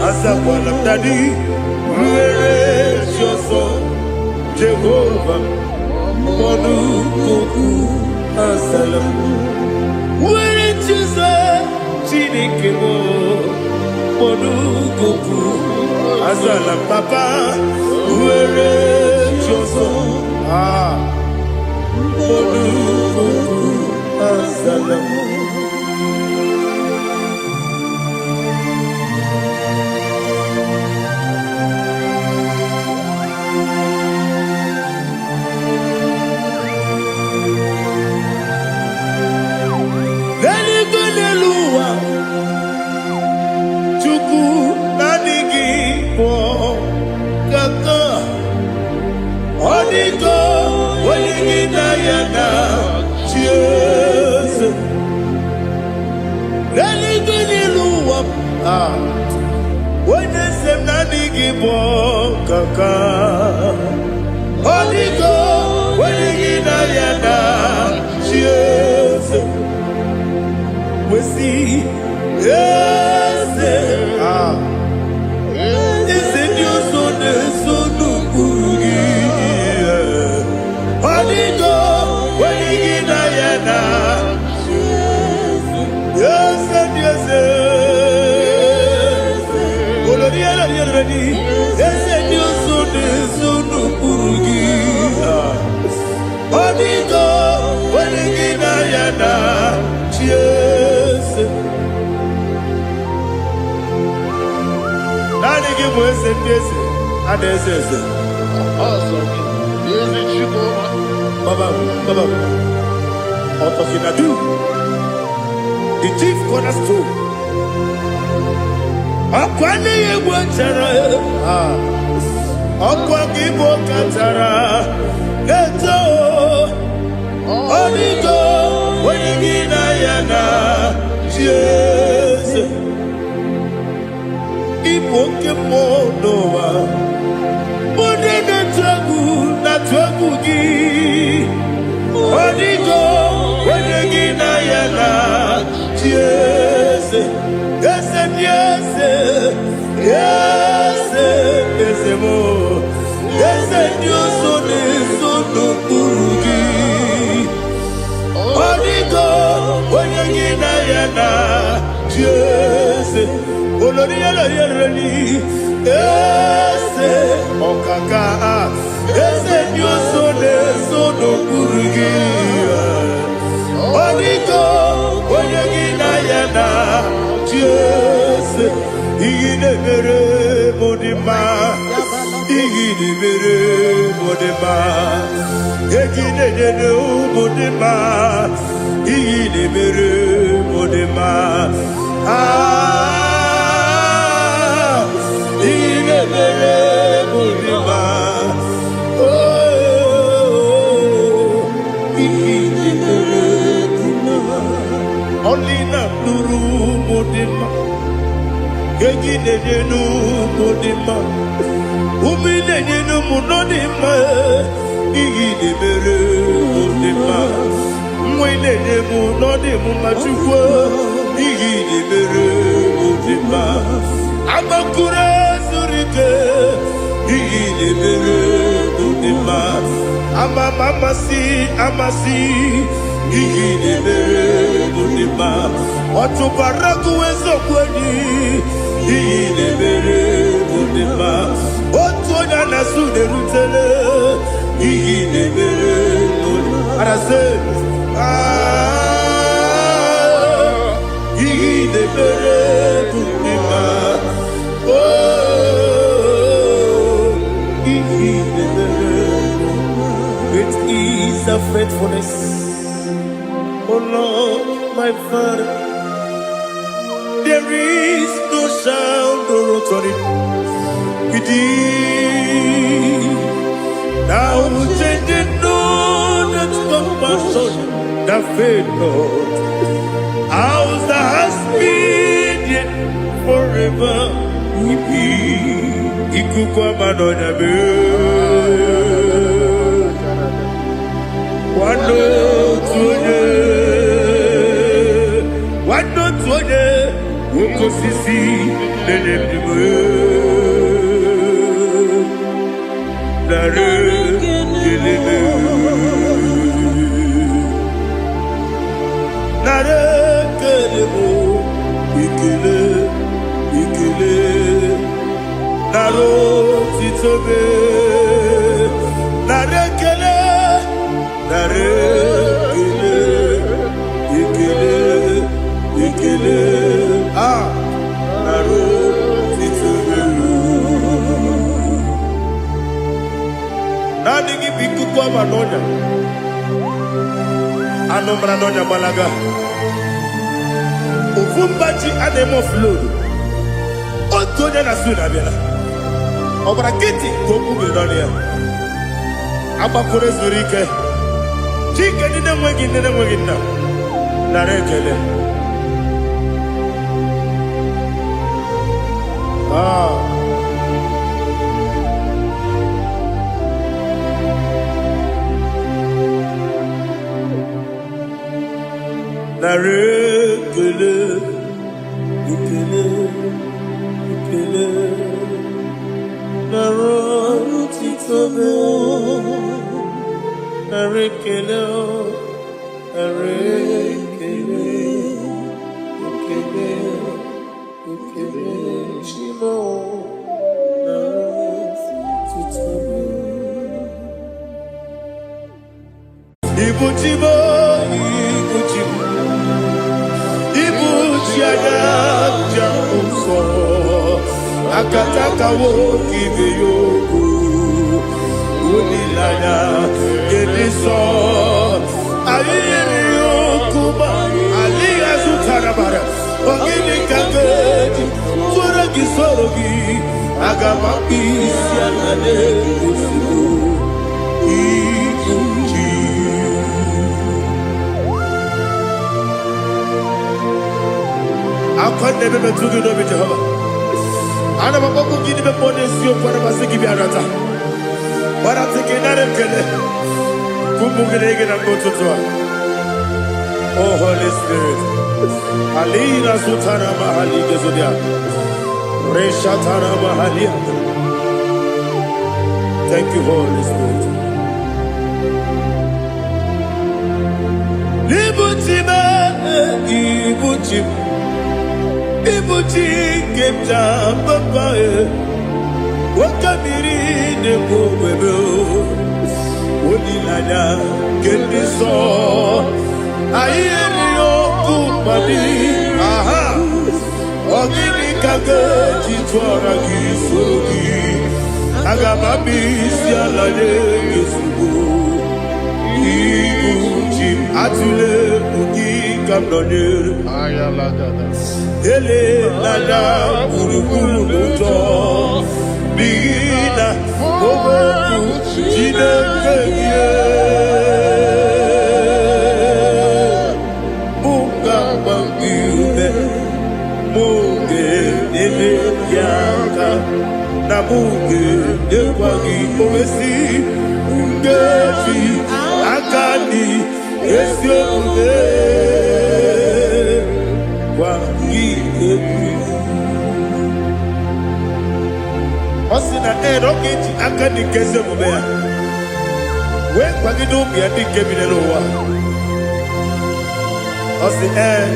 azakwala m. Daddy, nwere chi ọzọ Jehova mkpọrọ okwu azala m. Were Jizọ Chineke m, kpọrọ azala m. Papa, were Jizọ, ah, kpọrọ azala m. N'eluigwe, n'elu ụwa, Chukwu, naanị gị bụ kaka. Ọ dịgo onye gị na ya na chi eze. N'eluigwe, n'elu ụwa, ah, onye eze m, naanị gị bụ kaka. Ọ dịgo onye gị na ya na chi eze. Wesi eze, ah, eze ndị ọzọ na-eso n'ụkpụrụ gị. Ọ dịgo onye gị na ya na eze ndị eze. Olori elori elori, eze ndị ọzọ na-eso n'ụkpụrụ gị. Ọ dịgo onye gị na ya na chi eze. Naanị gị bụ eze ndị eze, a na-eze eze. Eze Chukwu. Baba, Baba, Otokinadu, the chief cornerstone. Ọkwa n'ihi egwu chara, ah, ọkwa gị bụ kachara na-eto. Ọdịgo onye gị na ya na chi eze. Ịbụ oke mmụọ n'ụwa. Onye na-atụ egwu na-atụ egwu gị. Ọdịgo onye gị na ya na chi eze. Eze ndị eze, eze, eze m, eze ndị ọzọ na-eso n'okpuru gị. Ọdịgo onye gị na ya na chi eze. Olori elori elori, eze ọkaka, eze ndị ọzọ na-eso n'okpuru gị. Ọdịgo onye gị na ya na chi eze. Ihe na-emere m dị mma, ihe na-emere m dị mma, egi na-enyere ụmụ dị mma, ihe na-emere m dị mma. Ah, ihe na-emere m dị mma. Oh, ihe na-emere m dị mma. Ọlị na-atụrụ ụmụ dị mma, egi na-enye n'ụmụ dị mma, ume na-enye n'ụmụ nọ dị mma, ihe na-emere m dị mma, nwa ị na-enye m nọ dị m mma. Chukwu, ihe na-emere m dị mma. Agbakụrụ zuru ike, ihe na-emere m dị mma. Ama m amasị amasị, ihe na-emere m dị mma. Ọtụbara gụwa eziokwu enyi, ihe na-emere m dị mma. Otu onye a na-asụ na-erutele, ihe na-emere m arasị. Ah, ihe na-emere m dị mma. Oh, ihe na-emere m. Great is the faithfulness, oh Lord, my Father. There is no sound or authority with thee. Thou changest not that compassion that fail not. As thou hast been, yet forever we be. Ikuku ama n'ọnya mee. Nwanne otu onye, nwanne otu onye, oke osisi na-enye ndụ. Nara ekele. Nara ekele m, ekele, ekele. Nara otito m. Nara ekele, nara ekele, ekele, ekele. Ah, nara otito m. Naanị gị bụ ikuku ọma n'ọnya. Anụ mara n'ọnya gbalaga. Ofu mba ji a na-eme offload. Otu onye na su na-abịala. Ọgbara nkịtị ka okwu biri n'ọnụ ya. Agbakwuru zuru ike. Chike ndị na-enweghị nne na-enweghị nna. Nara ekele. Ah. Nara ekele, ekele, ekele. Nara otito m. Nara ekele, nara ekele, ekele, ekele. Chi m o, nara otito m. Ibu chi m, ibu chi m, ibu chi anya ji ụzọ, akataka nwoke ibe ya okwu, olileanya nke nsọ. Anyị yiri okwu ma alịghị azụtara bara. Ọ gịnị ka m ga-eji tụrụ gị soro gị? Aga m akpụ isi ala n'ezigbo ibu chi. Akwa na-ebe metụ gị n'obi Jehova. Ana m akpọkwu gị n'ime mmụọ n'eziokwu, ana m asị gị bịa nata. Gbarata gị nara ekele. Ka ụmụ gị na-ege na mgbe ụtụtụ a. Oh Holy Spirit. Alina sutara mahali gezodia. Reshatara mahalia. Thank you, Holy Spirit. Ibu chi m, ibu chi m, ibu chi nke m ji papa e. Nwoke mmiri na-ekwu ogbebe o. Olileanya nke ndị nsọ. Anyị erighị okwu mmadụ. Aha. Ọ gịnị ka m ga-eji tụọra gị soro gị? Aga m abịa isi ala nye gị ozugbo. Ibu chi m, atụla egwu, gị ka m nọnyere. Ayalagada. Elela gburugburu n'ụjọ, n'ihi na okwu Chineke gị mụ ga-agba gị ume, mụ ga-enyere gị aka, na mụ ga-enyekwa gị owesi nkeji aka dị ezi omume gwa gị ekwu. Ọ sị na ee, na ọ ga-eji aka dị nke ezi omume ya wee kwagide ụmụ ya ndị nke bi n'ụwa. Ọ sị ee,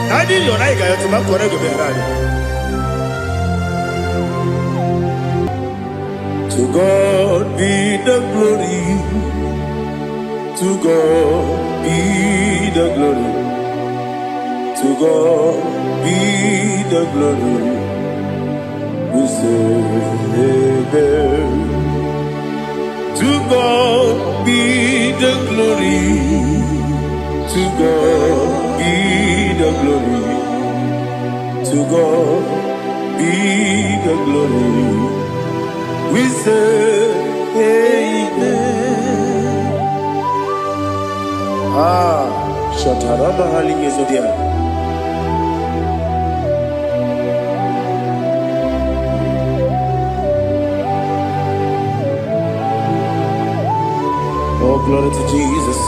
na anyị yọrọ, anyị ga-ayọtụ ma kọrọ ego bịara anyị. To God be the glory. To God be the glory. To God be the glory. We say amen. To God be the glory. To God be the glory. To God be the glory. We say amen. Ah, Shatarama Halingezodia. Oh, glory to Jesus.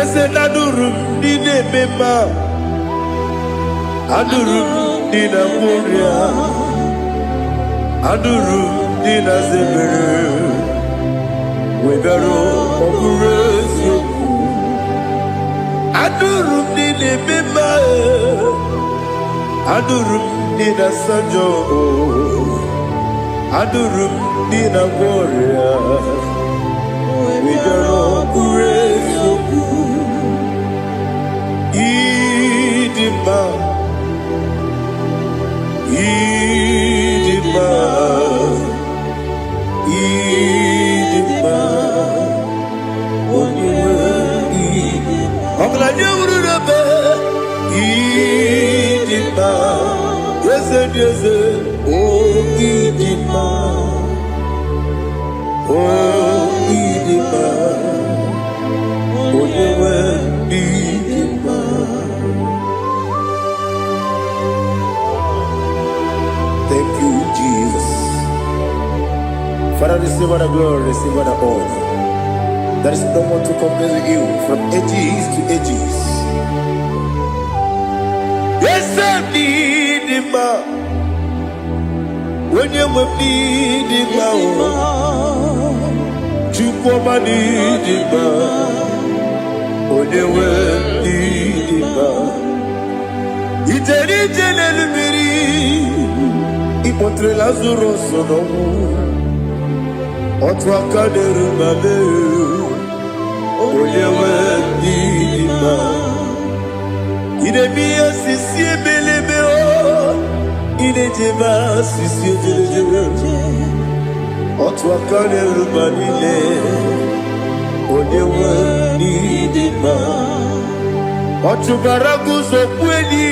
Eze nanụrụ m ndị na-eme mma. Anụrụ m ndị na-agwọ ọrịa. Anụrụ m ndị na-aza ebere. Wee bịaruo, ọ bụrụ eziokwu. Anụrụ m ndị na-eme mma. Anụrụ m ndị na-asa njọ. Anụrụ m ndị na-agwọ ọrịa. Wee bịaruo, ọ bụrụ eziokwu. Ịdị mma, ịdị mma, ịdị mma, onye nwe ịdị. Ọgaranya wuru n'ebe ịdị mma, eze dị eze, o ịdị mma, o ịdị mma, onye nwe ịdị mma. Thank you, Jesus. Father, receive all the glory, receive all the honor. There is no one to compare with you from ages to ages. Eze dị mma, onye nwe m dị mma o, Chukwu ọma dị mma, onye nwe m dị mma. Ijere ije n'elu mmiri, ịkpọtere Lazarus n'ọnwụ, otu aka na-eru ma mee, onye nwe m dị mma. Ị na-eme ihe osisi ebelebe o, ị na-ejebe asịsị ejerejere, otu aka na-eru ma niile, onye nwe n'ịdị mma. Ọ chụbara guzo kweli,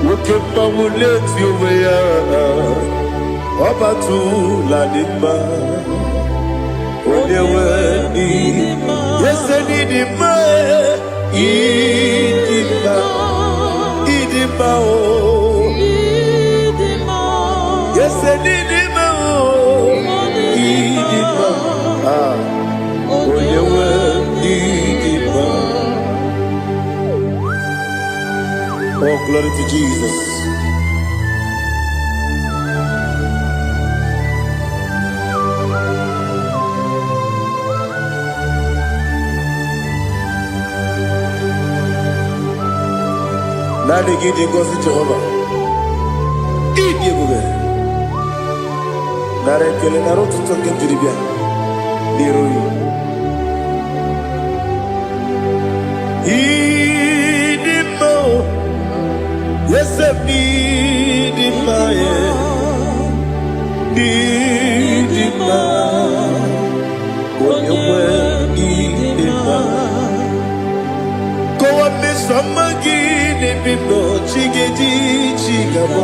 nwoke mmanwụ na-eti onwe ya, ọbatụla dị mma, onye nwe n'ịdị. Eze n'ịdị mma, ịdị mma, ịdị mma o. Eze n'ịdị mma o, ịdị mma. Ah, onye nwe ịdị mma. Oh, glory to Jesus. Naanị gị dị ngọzi, Jehova. Ịdị ebube. Nara ekele, nara otuto nke m jiri bịa n'iru gị. Ịdị mma o, eze m ịdị mma ya. Ịdị mma, onye nwe ịdị mma. Kọwa mmeso ọma gị n'ebe m nọ, chi ga-eji chi ga-abọ.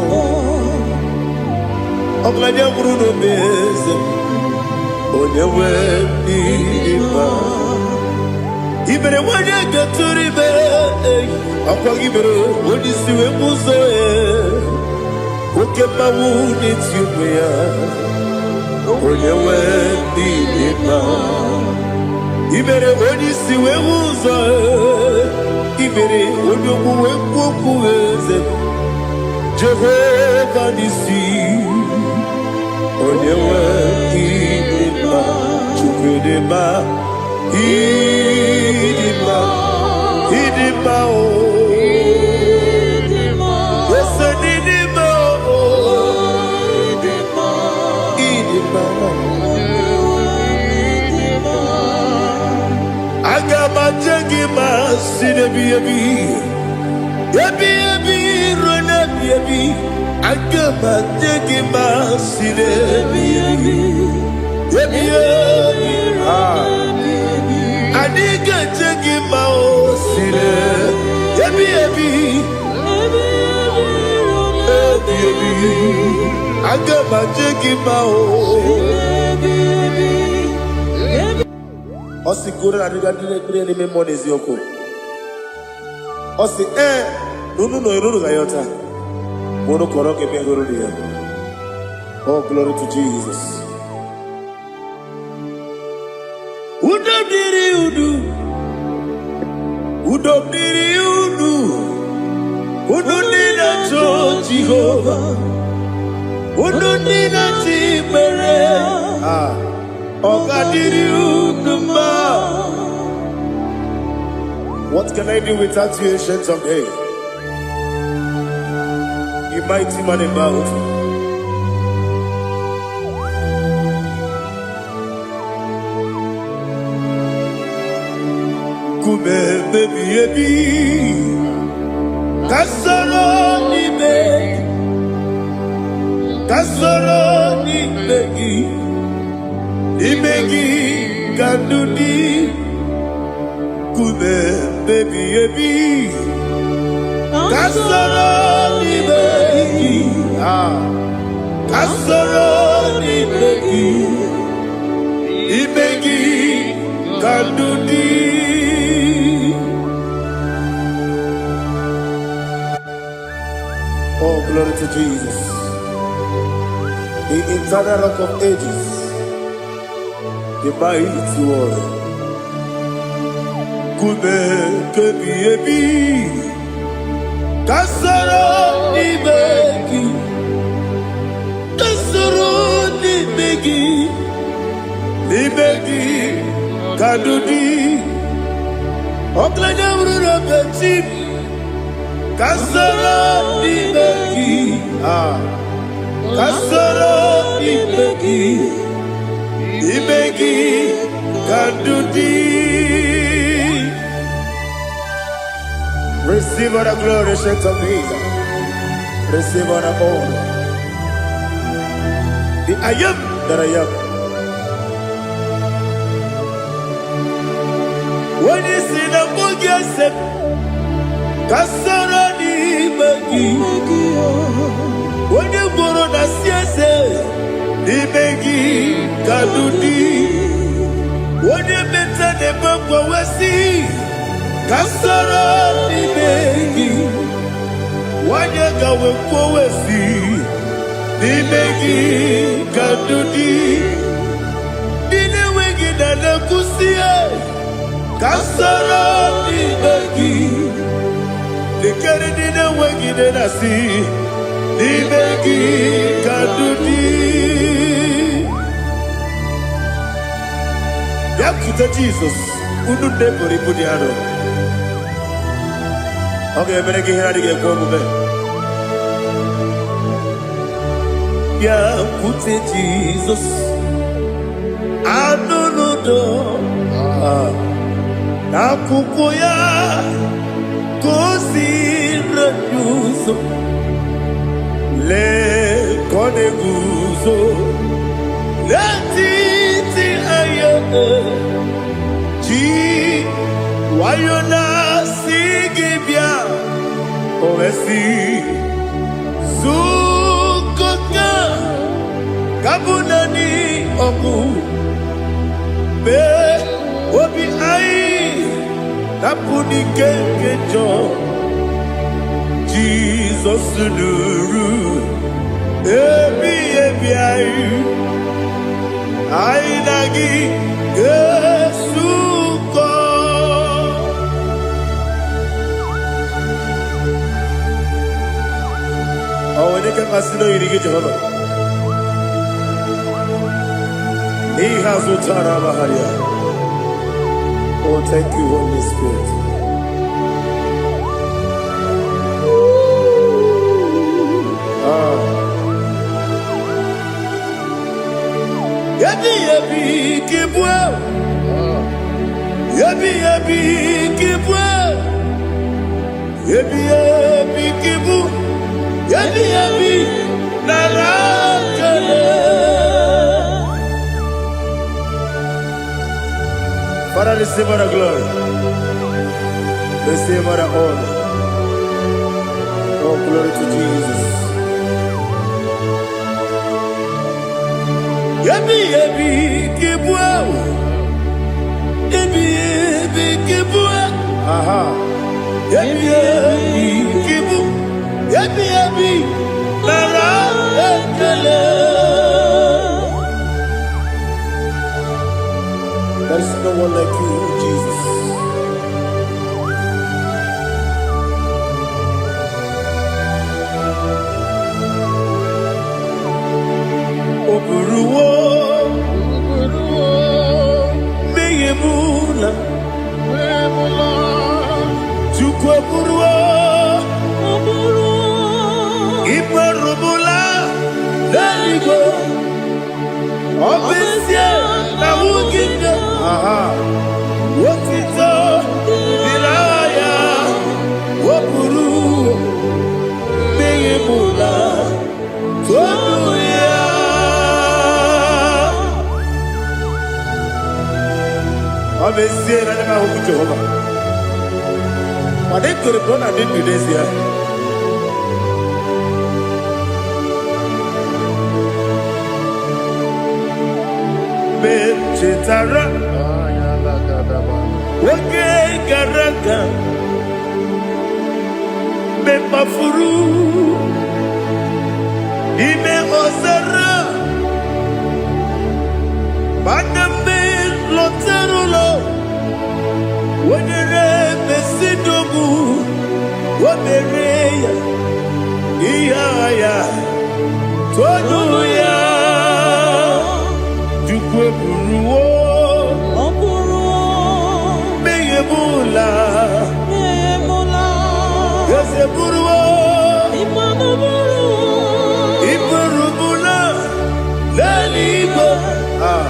Ọgaranya nwụrụ n'obe, eze m, onye nwe ịdị mma. I mere nwanyị gatụrụ ime, ọkwa gị mere onye isi wee bụ ụzọ ya. Oke mmanwụ na-eti onwe ya, onye nwe ịdị mma. I mere onye isi wee hụ ụzọ, i mere onye ogbu wee kwuo okwu, eze Jehova n'isi, onye nwe ịdị mma. Chukwu dị mma, ịdị mma, ịdị mma o. Eze n'ịdị mma o, ịdị mma. Aga m aje gị ma si n'ebi ebi ebi ebi ruo n'ebi ebi. Aga m aje gị ma si n'ebi ebi ebi ebi. Ah. Anyị ga-eje gị ma o si n'ebi ebi ebi ebi. Aga m aje gị ma o. Ọ sị goro adịga ndị na-ekpere n'ime mmụọ na eziokwu. Ọ sị ee na unu nọ unu ga yọta ma unu kọrọ ka ebe hụrụ ya. Oh, glory to Jesus. Udo dịrị unu, udo dịrị unu, unu. na-eto Jehova, unu ndị na-eti ikpere, ah, ọ ga-adịrị unu mma. What can I do without you, Ancient of Days? You mighty man in battle. Nkume ebighị ebi ka soro n'ime, ka soro n'ime gị, n'ime gị ka ndụ dị. Nkume ebighị ebi ka soro n'ime gị, ah, ka soro n'ime gị, n'ime gị ka ndụ dị. Oh, glory to Jesus, the eternal Rock of Ages, the mighty warrior. Nkume ebighị ebi ka soro n'ime gị, ka soro n'ime gị, n'ime gị ka ndụ dị. Ọkụlanya bụrụ na bechi ka soro n'ime gị, ah, ka soro n'ime gị, n'ime gị ka ndụ dị. Receive all the glory, Ancient of Days. Receive all the honor. The I Am that I Am. Onye si na mbụ gị ese ka soro n'ime gị. Onye gworo na si eze n'ime gị ka ndụ dị. Onye meta na-ebe mgbanwesị ka soro n'ime gị. Nwanyị gawe kwowesi n'ime gị ka ndụ dị. Ndị na-enweghị na na-ekwusi ka soro n'ime gị. Lekere ndị na-enweghị nne na-asị n'ime gị ka ndụ dị. Bịakwute Jizọs, unu nne buru ibu dị arọ. Ọ ga-emere gị ihe adịghị ekwe omume. Bịakwute Jizọs, anụ n'udo n'akwụkwọ ya ka o si rere ụzọ. Lee ka ọ na-eguzo n'etiti anya ji nwayọ na-asị gị bịa, o wee sị zukọta ka bụ naanị ọkụ mee obi anyị napụ n'ike nke njọ. Jizọs nụrụ ebi ebi anyị, anyị na gị ga-esukọ. Ọ nwere ike mmasị na oyiri gị, Jehova, n'ihe azụ tara amagharịa. Oh, thank you, Holy Spirit. Ah. Ebi ebi kibwe, ebi ebi kibwe, ebi ebi kibu, ebi ebi nara kele. Father, receive all the glory. Receive all the honor. Oh, glory to Jesus. Ebi ebi kibwe, ebi ebi kibwe, aha. Ebi ebi kibu, ebi ebi nara ekele. There is no one like you, Jesus. Eburuwo mmehie m ụla. Chukwu eburuwo imerụmụla n'eluigwe. Ọ bụ ezie na nwunye nne aha otito dị n'agha ya, o buru mmehie m ụla, tonu ya. Ọ bụ ezie na anya m ahụhụ Jehova, mana ekwere m na ọ na-adị ndụ n'ezie. Mgbe m chetara oge gara aga, mgbe m kpafuru n'ime ọzara, mana mgbe m lọtara ụlọ, wenyere mesidogbu, o mere ya ihe agha ya, tonu ya. Chukwu eburuwo mmehie m ụla. Eze buruwo iburubula n'eluigwe. Ah,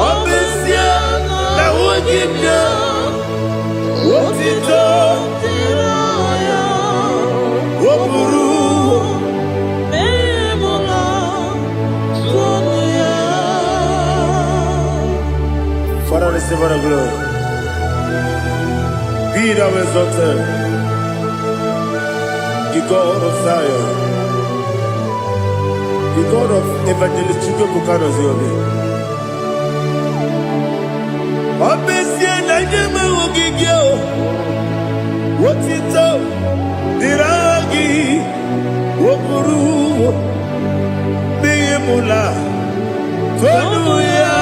ọ bụ ezie na nwunye nne otito o buru. Father, receive all the glory. Be thou exalted, the God of Zion, the God of Evangelist Chukwuebuka Obi. Ọ bụ ezie na nye m ogige o, otito dịrị aha gị, o buru mmehie m ụla, tonu ya.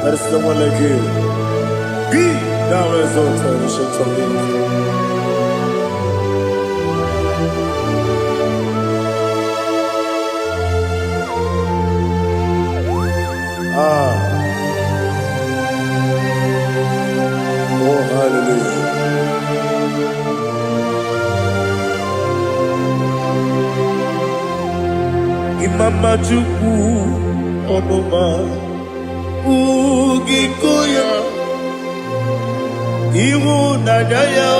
There is no one like you. Be thou exalted, Ancient of Days. Ah, oh, hallelujah. Imama Chukwu ọnụma ugiko ya, ịhụnanya ya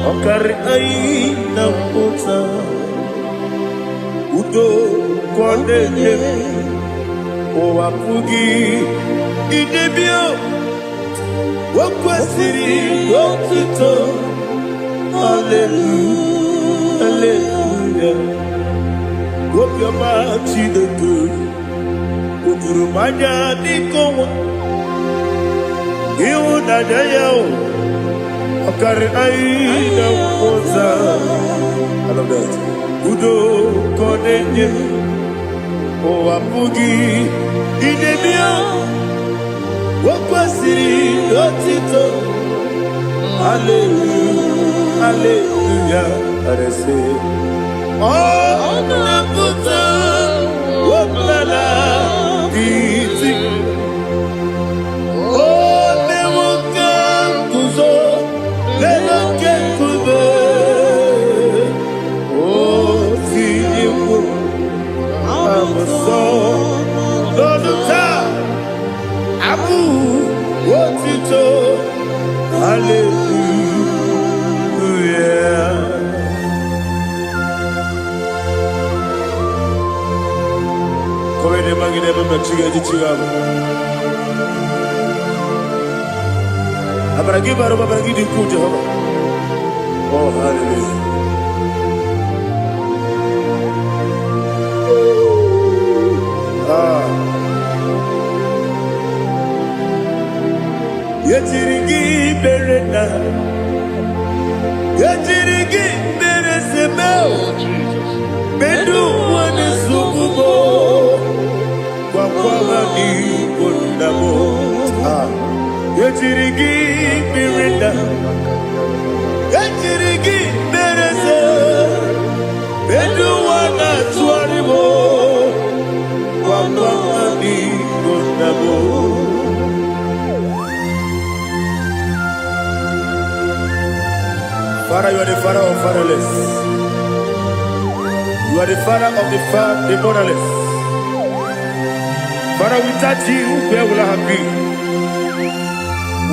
ọkarị anyị na mpụta, udo ka ọ na-enye, ụwa pụghị idebe. O kwesịrị otuto. Hallelujah, hallelujah. Obiọma Chineke o juru m anya dịka ọnwa, ịhụnanya ya o ọkarị anyị na mmụta. I love that. Udo ka ọ na-enye, ụwa pụghị idebe. O kwesịrị otito. Hallelujah, hallelujah. Arese ọ na-apụta ọbụla iti, o mewo ka nguzo n'elu oke nkume, o tinyewo abụsọ n'ọnụ taa abụ otito. Hallelujah. Kọwede magide ebe mmechi ga-eji chi ga-abụ. Amara gị bara ụba, amara gị dị ukwuu, Jehova. Oh, hallelujah. Ah. Yetiri gị mere na yetiri gị mere seme. Oh, Jesus. Bedu wane sububo gwakwara n'igbo nna m. Ah. Yetiri gị mere na yetiri gị mere. na-atụgharị m, gwakwa m n'igbo nna m. Father, you are the father of fatherless. You are the father of the motherless. Father, without you, where will I have been?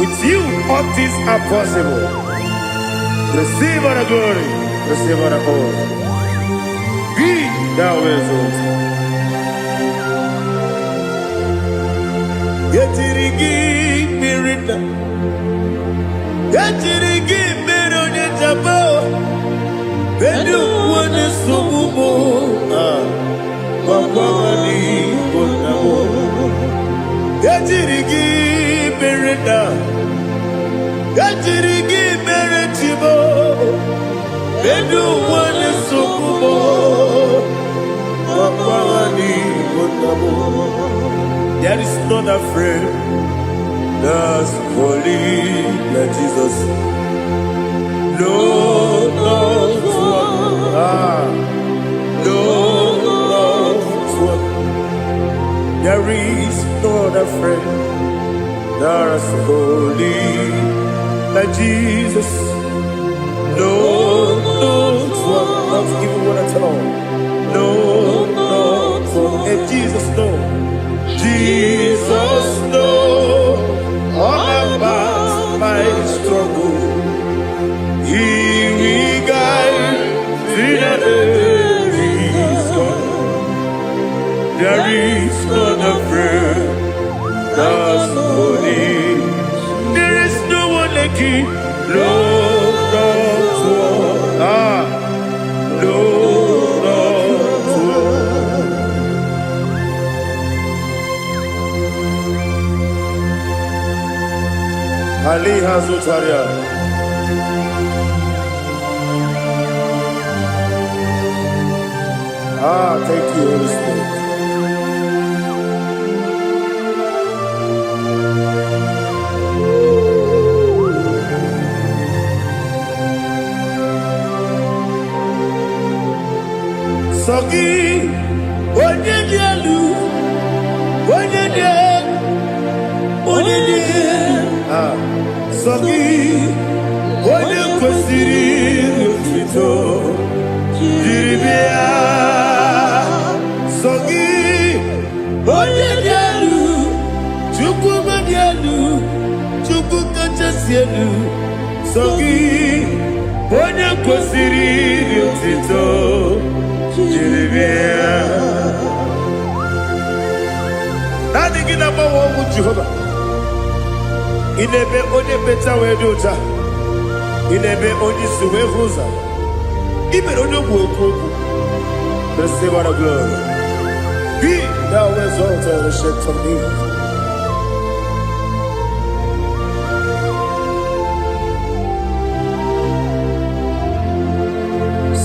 With you, all things are possible. Receive all the glory, receive all the honor. Be thou exalted. Etiri gị mmiri na ejiri gị mere onye jaba bedu onye nsogbu m, gwakwa m n'igbo nna m. Ejiri gị mere na ejiri gị mere chibo bedu onye nsogbu m, gwakwa m n'igbo nna m. There is none afraid that's holy like Jesus. No, not one. Ah, no, not one. There is no other friend that's holy like Jesus. No, not one. Not even one at all. No, not one. And Jesus, no. Jesus, no. All about my struggle. He will guide till the day is gone. There is none afraid that's holy. There is no one like you. No, not one. Ah, no, not one. Ali Hazutaria. Ah, thank you, Holy Spirit. Sọ gị, onye dị elu, onye dị elu, onye dị elu. Ah, sọ gị, onye kwesịrị otuto jiri bịa. Sọ gị, onye dị elu, Chukwu dị elu, Chukwu kachasị elu. Sọ gị, onye kwesịrị otuto jiri bịa. Naanị gị na-agbanwe ọnwụ, Jehova. Ị na-eme onye mmecha wee dị ụcha. Ị na-eme onye isi wee hụ ụzọ. Ị mere onye ogbu okwu okwu. Receive all the glory. Be thou exalted, Ancient of Days.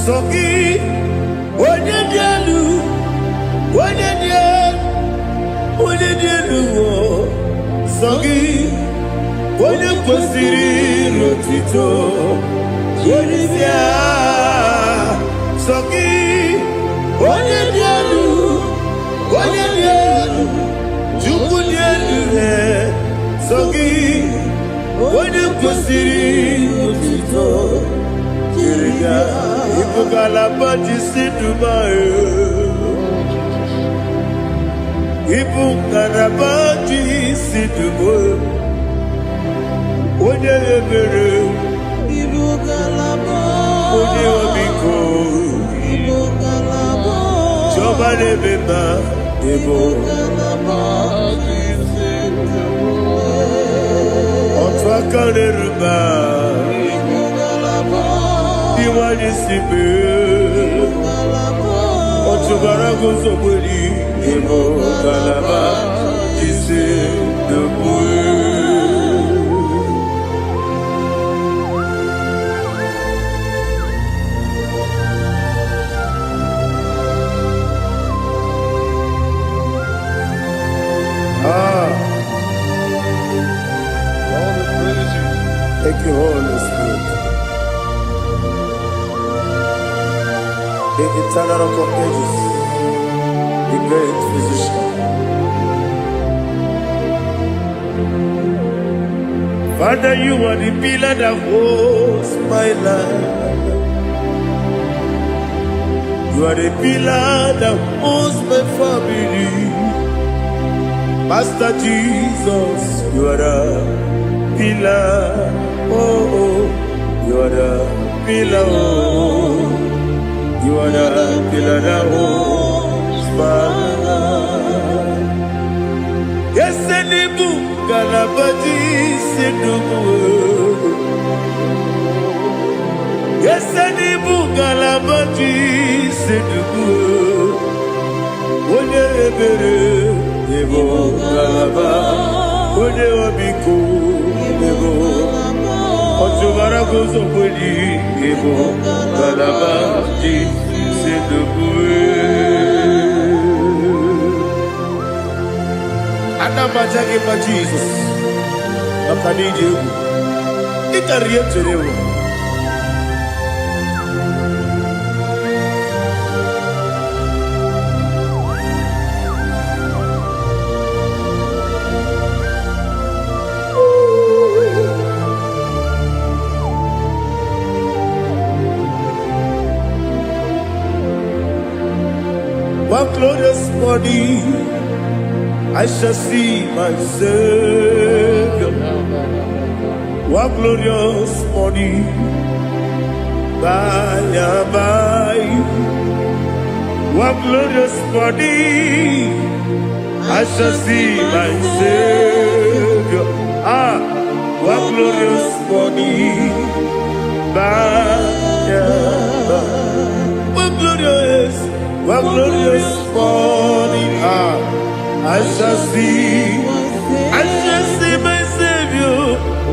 Sọ gị, onye dị elu, onye dị elu, onye dị elu o. Sọ gị, onye kwesịrị otuto jiri bịa. Sọ gị, onye dị elu, onye dị elu, Chukwu dị elu, sọ gị, onye kwesịrị otuto jiri bịa. Ịbụ ngalaba ji si Dubai. Ịbụ ngalaba ji si Dubai. Onye ebere, Ibu ngalaba. Onye ọmịiko, Ibu ngalaba. Chiọma na-eme mma, ịbụ Ngalaba. Otu aka na-eru mba, Ibu ngalaba. Iwanye si mee. Ngalaba. Ọchụbara guzogberi, ịbụ ngalaba ji si Dubai. Ah, All the praises. Thank you, Holy Spirit. The eternal rock of ages, the great physician. Father, you are the pillar that holds my life. You are the pillar that holds my family. Master Jesus, you are the pillar. Oh, you are the pillar. Oh, you are the pillar that holds my life. Yes, Elibu, Galabaji, Sinubu. Yes, Elibu, Galabaji, Sinubu. Onye ebere, Ebo Galaba. Onye obiko, Ebo. Ọchụbara guzo kweli, Ebo Galaba, Ji, Sinubu. Ana m aja gị mma, Jizọs, maka na ịdị egwu. Ị karịrị ihe m chere ewu. One glorious morning, I shall see my Savior. One glorious morning, by and by. One glorious morning, I shall see my Savior. Ah, one glorious morning, by and by. One glorious morning, ah, I shall see my Savior.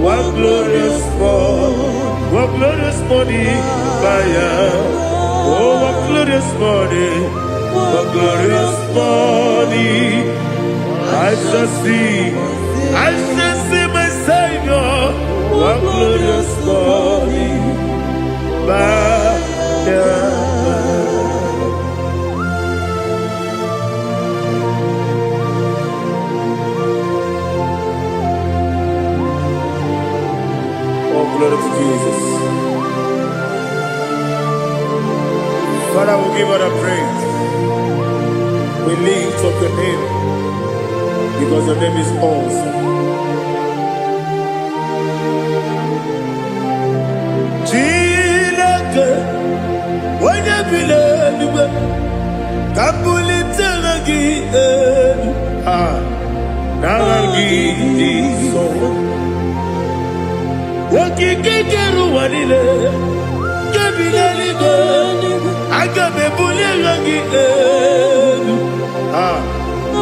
One glorious morning, one glorious morning, by and oh, one glorious morning, one glorious morning, I shall see my Savior. One glorious morning, by and by. Oh, glory to Jesus. Father, we give all the praise. We lift up your name because your name is awesome. Chineke, onye bi n'eluigwe, ka m bulitere gị elu. Ah, n'aha gị dị nsọ. Okike kere ụwa niile, nke bi n'eluigwe, aga m ebuli aha gị elu. Ah,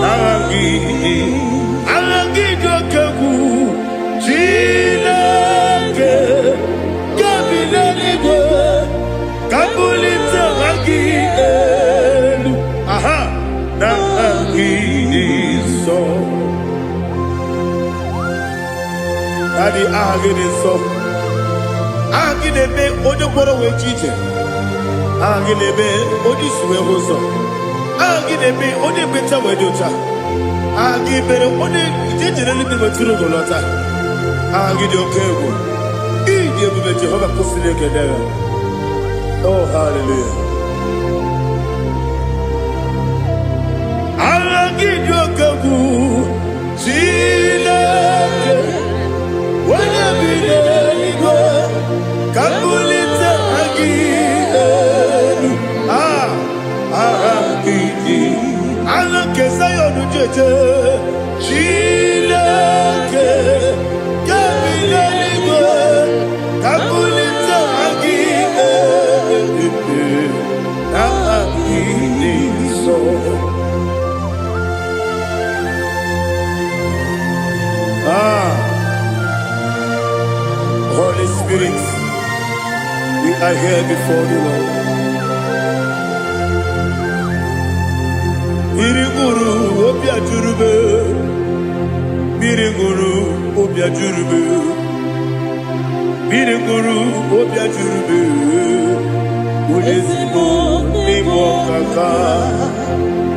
n'aha gị dị, aha gị dị oke egwu. Chineke, nke bi n'eluigwe, ka m bulite aha gị elu. Aha, n'aha gị dị nsọ. Daddy, aha gị dị nsọ. Aha gị na-eme onye kwere wee ji ije. Aha gị na-eme onye isi wee hụ ụzọ. Aha gị na-eme onye ekpenta wee dị ụcha. Aha gị mere onye ije jere eluigwe wetụrụ ugo lọta. Aha gị dị oke egwu. Ịdị ebube Jehova kwụsịrị ekele ya. Oh, hallelujah. Aha gị dị oke egwu. Chineke, onye bi n'eluigwe, ka m bulite aha gị elu. Ah, aha gị dị. Aha nke Zayọn jeje. Chineke, nke bi n'eluigwe, ka m bulite aha gị elu. Aha gị dị nsọ. Ah, Holy Spirit, we are here before the Lord. Mmiri ṅụrụ obi ajụrụbe, mmiri ṅụrụ obi ajụrụbe, mmiri ṅụrụ obi ajụrụbe, onye ezigbo n'ịbụ. N'ịbụ ọkaka.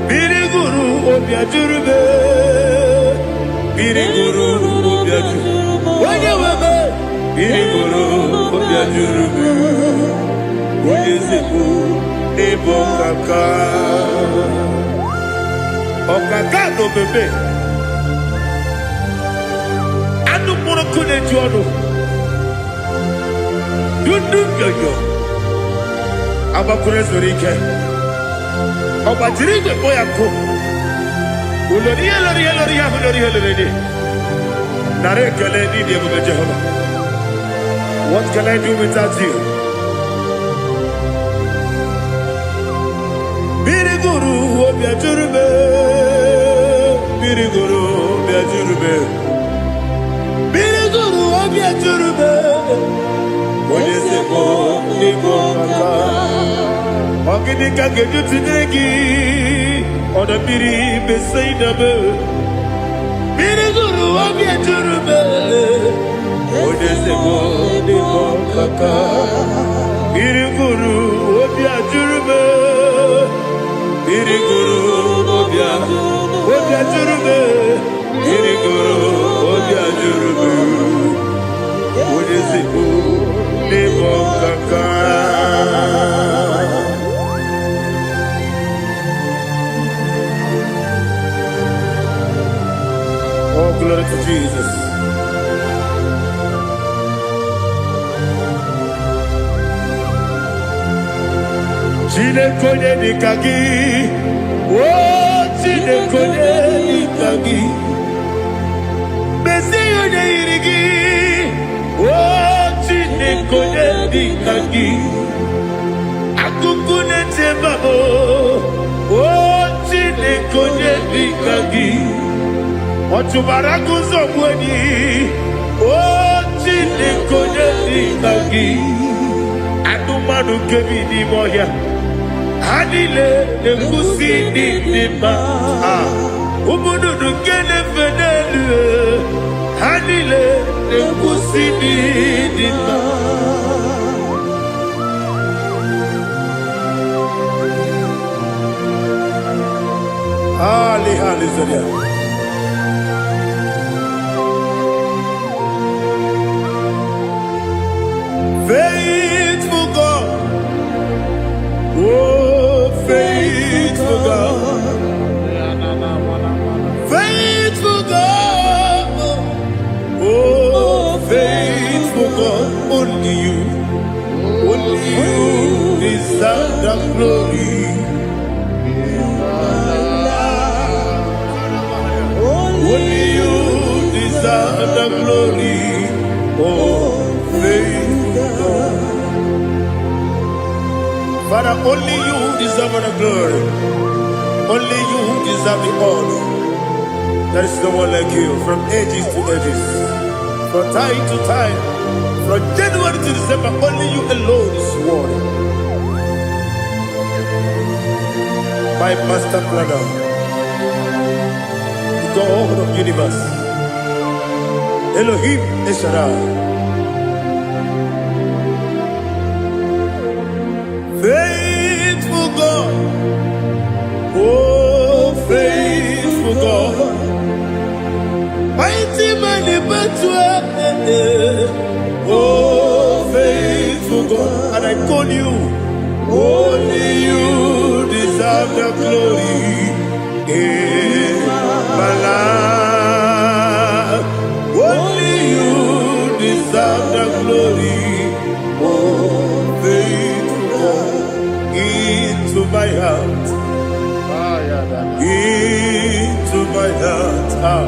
Mmiri gụrụ obi ajụrụ m, mmiri gụrụ obi ajụrụ onye nwe m, mmiri gụrụ obi ajụrụ m, onye ezigbo n'ịbụ ọkaka. Ọkaka na omeme anụ mkpụrụ nkụ na-eju ọnụ dundu nyoyo agbakwuru ezuru ike ọ gbajiri igwe kpọ ya nkụ ulori ihe lori ihe lori ihe ahụ lori ihe lori dị. Nara ekele n'ịdị ebube Jehova. What can I do without you? Mmiri gụrụ obi ajụrụ m, mmiri gụrụ obi ajụrụ m, mmiri gụrụ obi ajụrụ m, onye ezigbo n'ịbụ ọkaka. Ọ gịnị ka ga-eji tụnyere gị, ọdọ mmiri Besaida m? Mmiri gụrụ obi ejuru m, onye ezigbo n'ịbụ ọkaka. Mmiri gụrụ obi ajụrụ m, mmiri gụrụ obi ajụrụ m, mmiri gụrụ obi ajụrụ m, onye ezigbo n'ịbụ ọkaka. Oh, glory to Jesus. Chineke onye dịka gị, o Chineke onye dịka gị, mezie onye yiri gị, o Chineke onye dịka gị, akụkụ na-eche mbabụ, o Chineke onye dịka gị, ọ chụbara agụzọ gbu enyi, o Chineke onye dịka gị, anụmanụ nke bi n'ime ọhịa ha niile na-ekwusi ndị dị mma. Ah, ụmụ nnụnụ nke na-efe n'elu, ha niile na-ekwusi ndị dị mma. Ali, hallelujah. Faithful God, oh faithful God, faithful God, oh faithful God, only you deserve the glory. Only you deserve the glory, oh faithful God. Father, only you deserve the glory. Only you deserve the honor. There is no one like you from ages to ages, from time to time, from January to December. Only you alone is worthy. My master planner, the God of universe, Elohim El Shaddai. Faithful God, oh faithful God, mighty man in battle, oh faithful God, and I call you, only you deserve the glory in my life. Only you deserve the glory, oh faithful God, into my heart, into my heart, ah.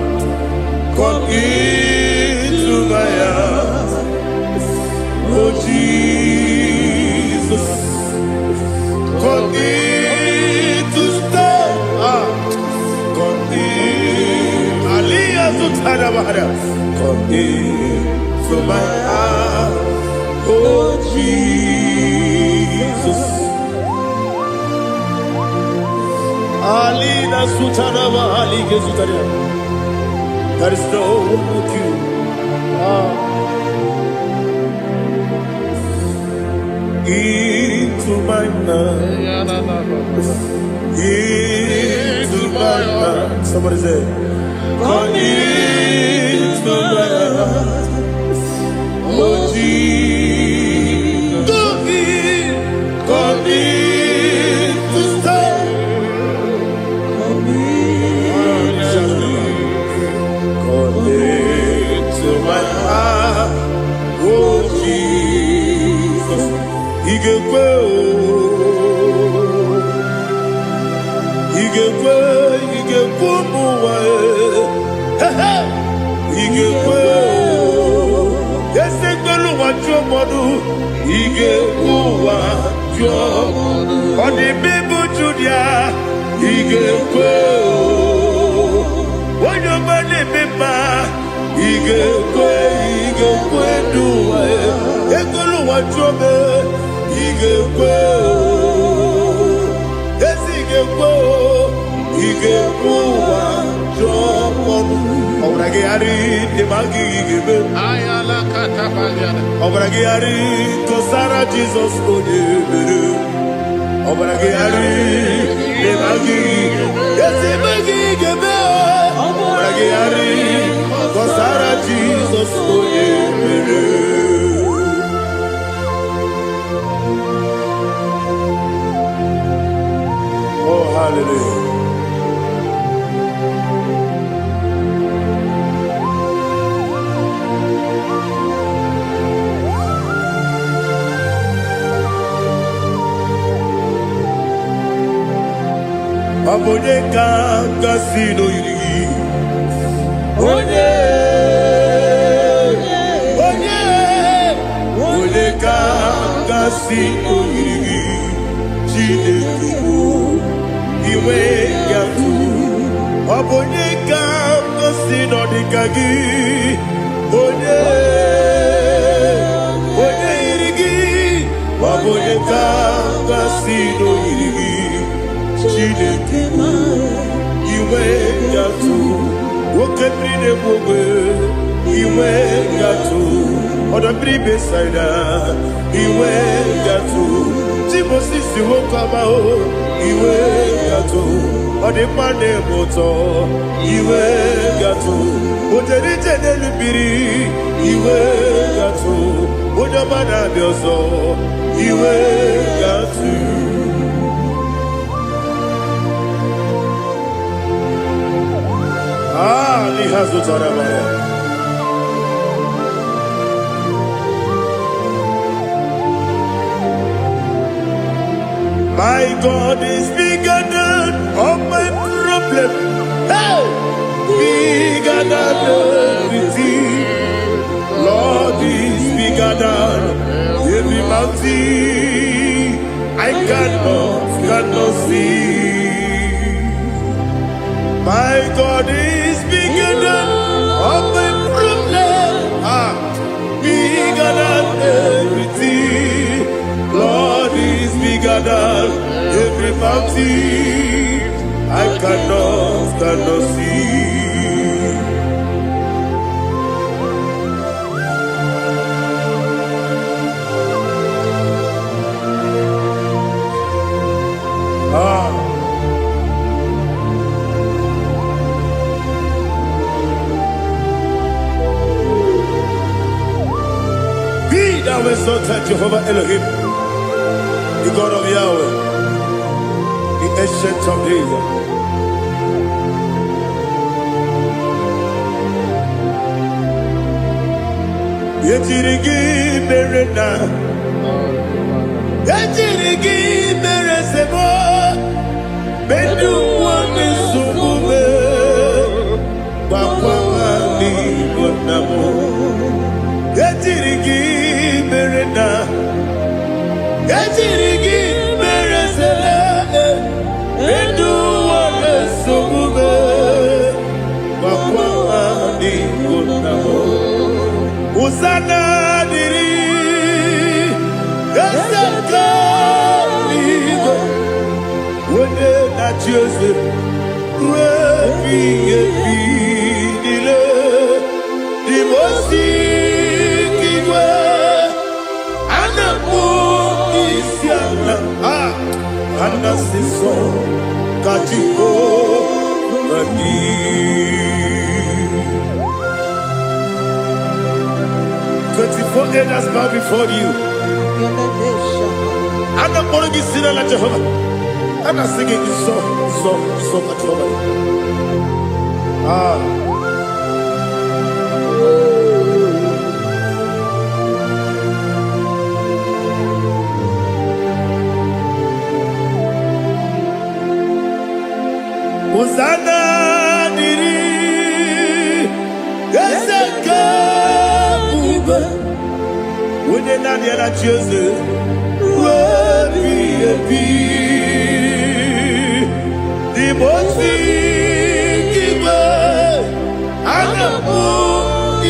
Come into my heart, oh Jesus. Come in to stay, ah. Come in, Aliyah Zutana Bahara. Come into my heart, oh Jesus. Alina Sutana Bahali Gezutana. There is no one like you. Ah. Into into my heart. Into my heart. Somebody say, come into my heart. Oh Jesus. Come in, come in to stay. Come in. Come into my heart. Oh Jesus. Ị ga-ekwe o. Ị ga-ekwe, ị ga-ekwe ụmụ ụwa e. He he. Ị ga-ekwe o. Ese kwelu ụwa jụọ mmadụ. Ị ga-ekwe ụwa jụọ. Ọ dị mma ịbụ Judia. Ị ga-ekwe o. Onye ọma na-eme mma. Ị ga-ekwe, ị ga-ekwe n'ụwa e. Ekwelu ụwa jụọ m. Ị ga-ekwe o. Ezi ị ga-ekwe o. Ị ga-ekwe ụwa jụọ ọnụ. Ọbara gị ghara ịdị ma gị ga-eme. Ọbara gị ghara kọsara Jizọs onye mere. Ọbara gị ghara ịdị ma gị. Ezi ma gị ga-eme. Ọbara gị ghara kọsara Jizọs onye mere. Oh, hallelujah. Ọ bụ onye ka gasị n'oyiri gị? Onye, onye, onye ka gasị n'oyiri gị? Chineke bụ inwe ya tụ. Ọ bụ onye ka gasị n'ọdịka gị? Onye, onye yiri gị? Ọ bụ onye ka gasị n'oyiri gị? Chineke bụ inwe gatụ, nwoke mmiri na-egbu ogbe, inwe gatụ, ọdọ mmiri Besaida, inwe gatụ, Timosisi nwoke ọma o, inwe gatụ, ọ dị mma na-eme ụtọ, inwe gatụ, o jere ije n'elu mmiri, inwe gatụ, onye ọma na-abịa ọzọ, inwe gatụ. Ah, Lihazụtara. My God is bigger than all my problem. Hey! Bigger than everything. Lord is bigger than every mountain. I cannot see. My God is bigger than all my problem. Ah, bigger than everything. Lord is bigger than every mountain. I cannot see. Ah. Be thou exalted, Jehovah Elohim, the God of Yahweh, the Ancient of Days. Ejiri gị mere na ejiri gị mere sebo bedu nwanne nsogbu me gbakwa n'igbo nna m. Ejiri gị mere na ejiri gị mere sele bedu nwanne nsogbu me gbakwa n'igbo nna m. Hosanna dịrị eze nke eluigwe, onye na-achị eze ruo ebighị ebi niile. Dị m osi igwe a na-akpọ isi ala. 24 elders bow before you. A na-akpọrọ gị si n'ala Jehova. A na-asị gị nsọ, nsọ, nsọ ka Jehova dị. Ah. Hosanna dịrị Eze nke ebube, onye naanị ya na-achị eze ruo ebighị ebi. N'ime ozi igwe, a na-akpọ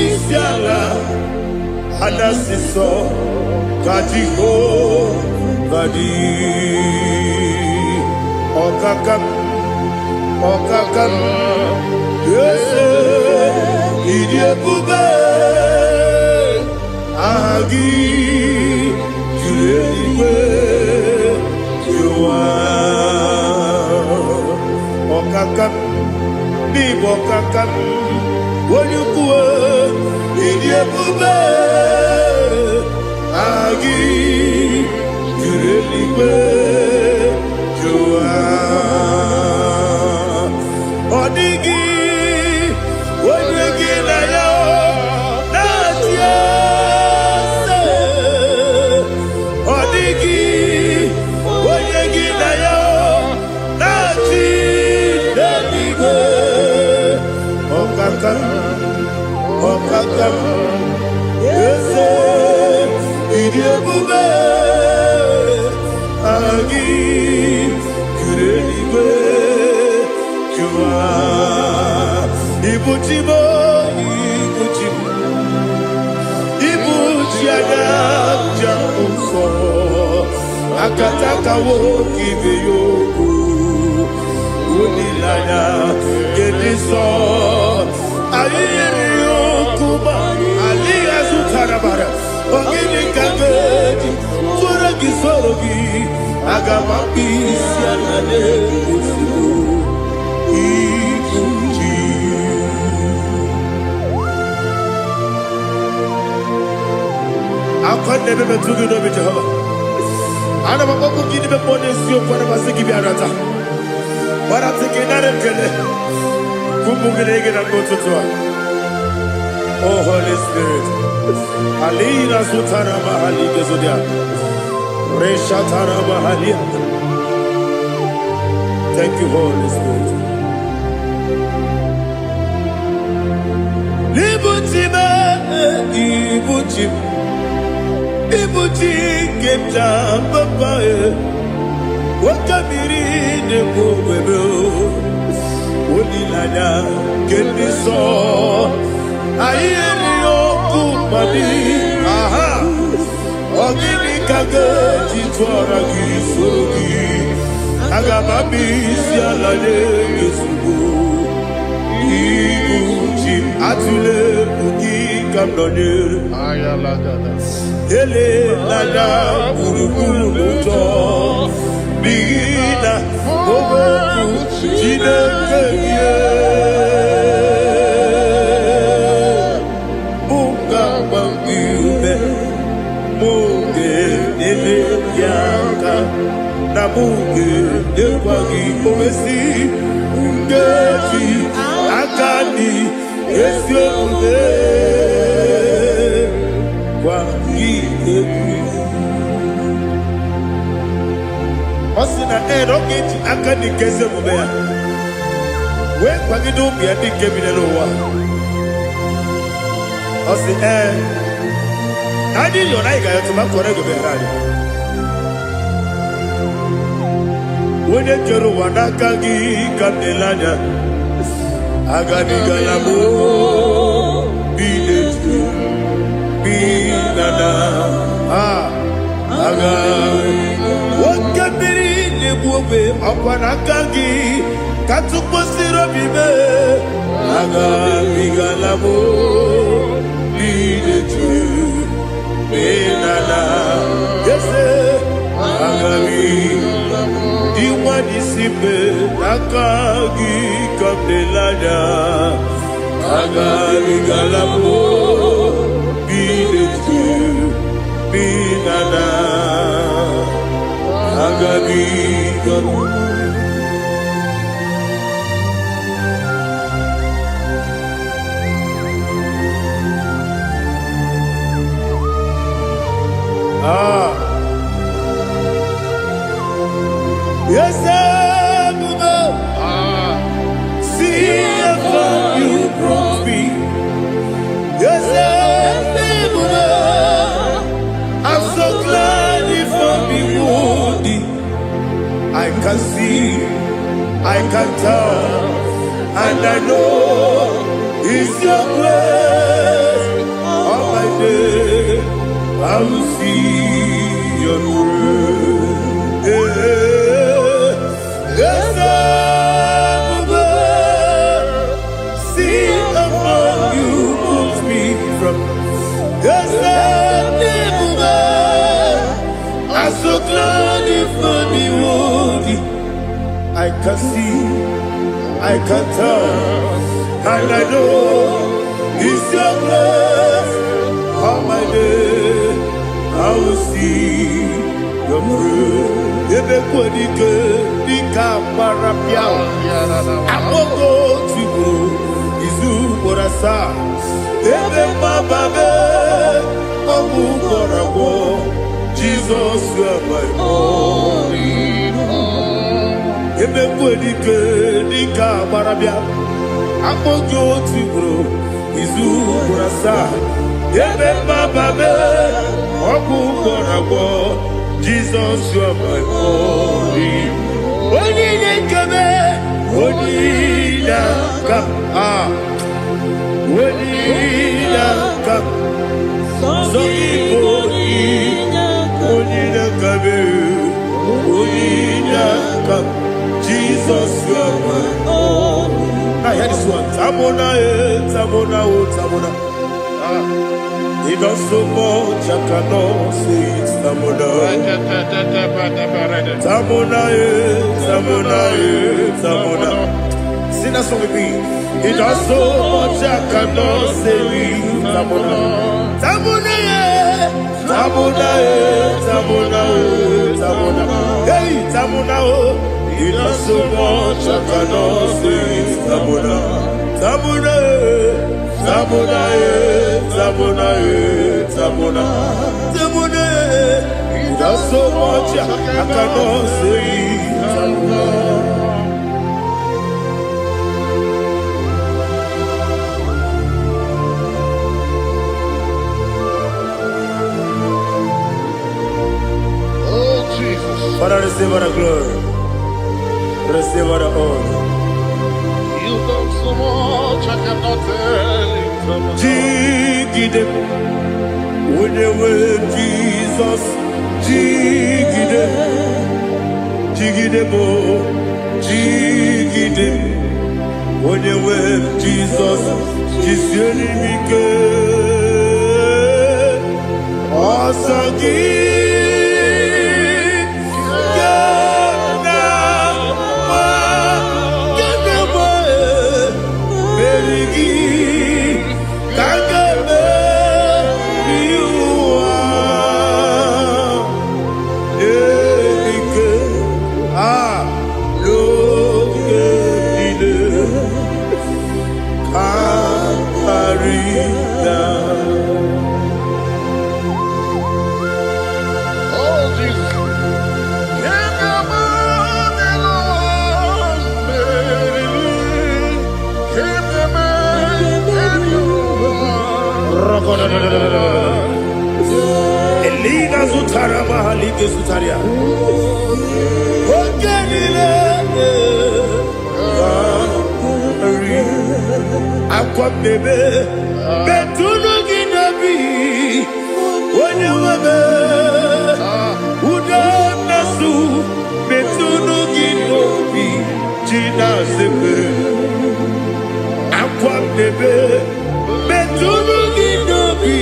isi ala, a na-asị nsọ ka Jehova dị. Ọkaka m, ọkaka m, eze, ịdị ebube, aha gị juru eluigwe juru ụwa. Ọkaka m, n'ịbụ ọkaka m, onye ukwu, ịdị ebube, aha gị juru eluigwe juru ụwa. Ọ dịghị onye gị na ya na-achị eze. Ọ dịghị onye gị na ya na-achị n'eluigwe. Ọkaka m, ọkaka m, eze, ịdị ebube, aha gị juru eluigwe juru ụwa. Ibu chi m, ibu chi m, ibu chi anya ji ahụ nsọ, akataka nwoke ibe ya okwu, olileanya nke dị nsọ. Anyị yiri okwu ma adịghị azụtara bara. Ọ gịnị ka ga-eji tụrụ gị soro gị? Aga m akpụ isi ala n'ozugbo ibu ji. Akwa na-ebe metụ gị n'obi, Jehova. Ana m akpọkwu gị n'ime mmụọ n'eziokwu. Ana m asị gị bịa nata gbarata gị nara ekele ụmụ gị na gị na mgbe ụtụtụ a. Oh Holy Spirit, alina zutara mahali gezodia reshatara mahalia. Thank you, Holy Spirit. Ibuchi m, ibuchi m, ibuchi nke m ji papa e, oke mmiri na-ekwu ogbebe, olileanya nke ndị nsọ. Anyị erighị okwu mmadụ. Aha, ọ gịnị ka ga-eji tụọra gị soro gị? Aga m abịa isi ala nye gị ozugbo. Ibu chi m, atụla egwu, gị ka m nọnyere. Ayalagada. Elela gburugburu n'ụjọ, n'ihi na okwu Chineke gị mụ ga-agba gị ume, mụ ga-enyere gị aka, na mụ ga-enyekwa gị owesi nkeji aka dị ezi omume gwa gị egwu. Ọ sị na ee, na ọ ga-eji aka dị nke ezi omume ya wee kwagide ụmụ ya ndị nke bi n'ụwa. Ọ sị ee, na anyị yọrọ, anyị ga-ayọtụ ma kọrọ ego bịara anyị. Onye kere ụwa, n'aka gị ka m na-ele anya. Agabigala m bi n'etu bi na na a aga. Oke mmiri na-egbu ogbe, ọkwa n'aka gị ka tụkwasịrị obi mee. Agabigala m bi n'etu bi na na ese agabi dị nwa n'isi mbe, n'aka gị ka m na-ele anya. Agabigala m bi n'etu. na agabiga. Ah. Yes, Ebube, see how far you brought me. Yes, Ebube, I'm so glad you found me worthy. I can see, I can tell, and I know it's your grace. All my day, I will see your grace. Yes, Ebube, see how far you put me from. Yes, Ebube, I'm so glad you found me worthy. I can see, I can tell, and I know it's your grace. All my day, I will see your grace. Ebe kwadike dịka gbara pịa akpọgo tigburu izu ugboro asaa ebe mgbaba be ọgwụ gwọrọ agwọ. Jizọs, you are my ebe mgbedike dịka agbara bịa akpọ gị otu ugboro izu ugboro asaa ebe mgbaba be ọgwụ gwọrọ agwọ. Jizọs, you are my only, onye na-ekebe, onye na-aka a, onye na-aka sọ gị bụ onye na-akabe, onye na-aka. Jesus, you are my. Now hear this one. Tamona, eh, Tamona, oh, Tamona. He does so much, I cannot say it. Tamona. Tamona, eh, Tamona, eh, Tamona. Sing that song with me. He does so much, I cannot say it. Tamona. Tamona, eh, Tamona, eh, Tamona, oh, Tamona. Hey, Tamona, oh. He does so much, I cannot say it. Tamona. Tamona, eh, Tamona, eh, Tamona, eh, Tamona. Tamona, eh. He does so much, I cannot say it. Tamona. Oh, Jesus. Father, receive all the glory. Receive all the honor. You've done so much, I cannot tell you. Jigide, onye Jesus, jigide, jigide mo, jigide, onye nwe Jizọs, jisie n'ime ike, ọsọ gị ga-na-agba, ga-na-agba, meri gị ka m ga-emeri ụwa. Erike a n'oge niile ka karịa. Oh, Jesus. Elina zụtara mahalike zụtara ya. Oge niile karị akwa mmebe metụnụ gị n'obi onye nwebe ude mmesu metụnụ gị n'obi ji na-azekwe akwa mmebe metụnụ gị n'obi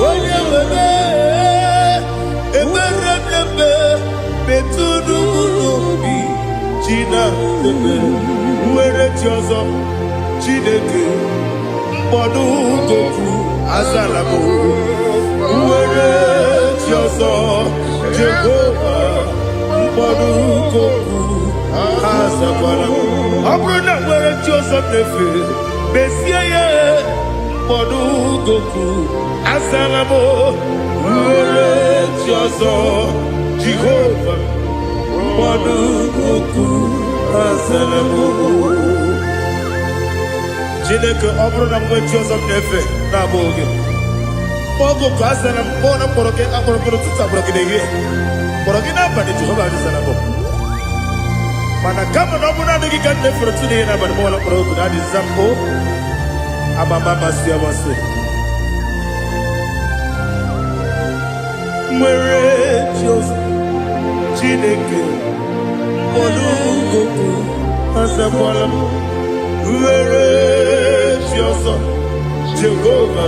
onye nwebe ekpere mmemme metụnụ m n'obi ji na-azekwe nwere chi ọzọ Chineke mkpọdụ gopu azala m nwere chi Mkpọrọ azakwara m. Ọ bụrụ na nwere chi ọzọ m na-efe, mezie ya. Mkpọrọ goku azala m. Nwere chi ọzọ, Jehova, mkpọrọ goku azala m. Chineke, ọ bụrụ na m nwee chi ọzọ m na-efe na-abụghị gị, mkpọrọ goku azala m. Mkpọrọ na mkpọrọ gị akpọrọ mkpọrọ ụtụtụ, akpọrọ gị n'ehihie, kpọrọ gị n'abalị, Jehova azala m. Mana kama na ọ bụrụ naanị gị ka m na-efere otu n'ihe n'abalị, mọla mkpọrọ oku na adịza mbụ amama amasị amasị. Nwere chi ọzọ, Chineke, mkpọrọ goku azakwala m. Nwere chi ọzọ, Jehova,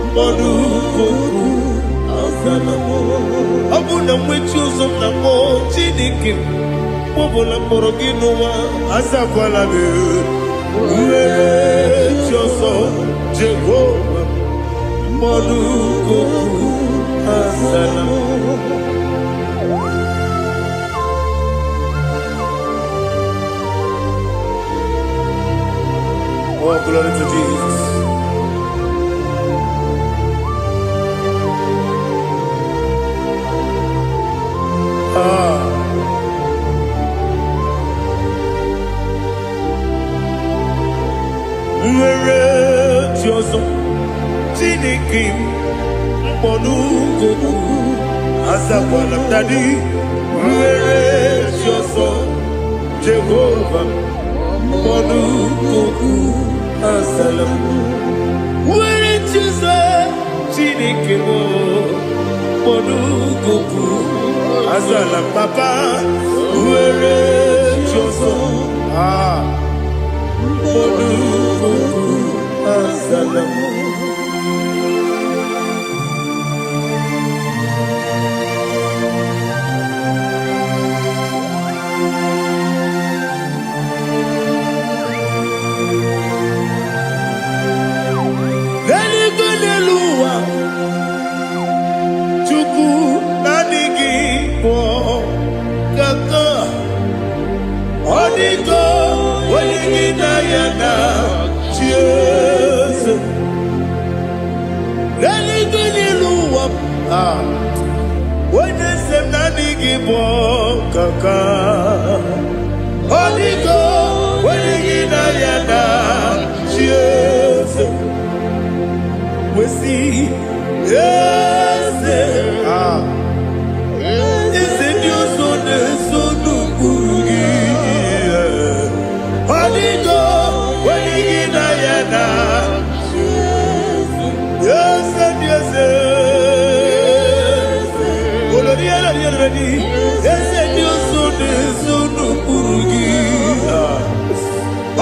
mkpọrọ goku azala m. Ọ bụ na nwe chi ọzọ m na-akpọ, Chineke, ọbụla mkpọrọ gị n'ụwa, azakwala m. Nwere chi ọzọ, Jehova, mkpọrọ goku azala m. Oh, glory to Jesus. Ah. Nwere chi ọzọ, Chineke, mkpọrọ goku azakwala m. Daddy, nwere chi ọzọ, Jehova, mkpọrọ goku azala m. Nwere chi ọzọ, Chineke m, mkpọrọ goku azala m. Papa, nwere chi ọzọ, ah, mkpọrọ goku azala m. N'eluigwe, n'elu ụwa, Chukwu, naanị gị bụ kaka. Ọ dịgo onye gị na ya na chi eze. N'eluigwe, n'elu ụwa, ah, onye eze m, naanị gị bụ kaka. Ọ dịgo onye gị na ya na chi eze. Wesi eze, ah, eze ndị ọzọ na-eso n'ụkpụrụ gị. Ọ dịgo onye gị na ya na eze ndị eze. Olori elori elori, eze ndị ọzọ na-eso n'ụkpụrụ gị.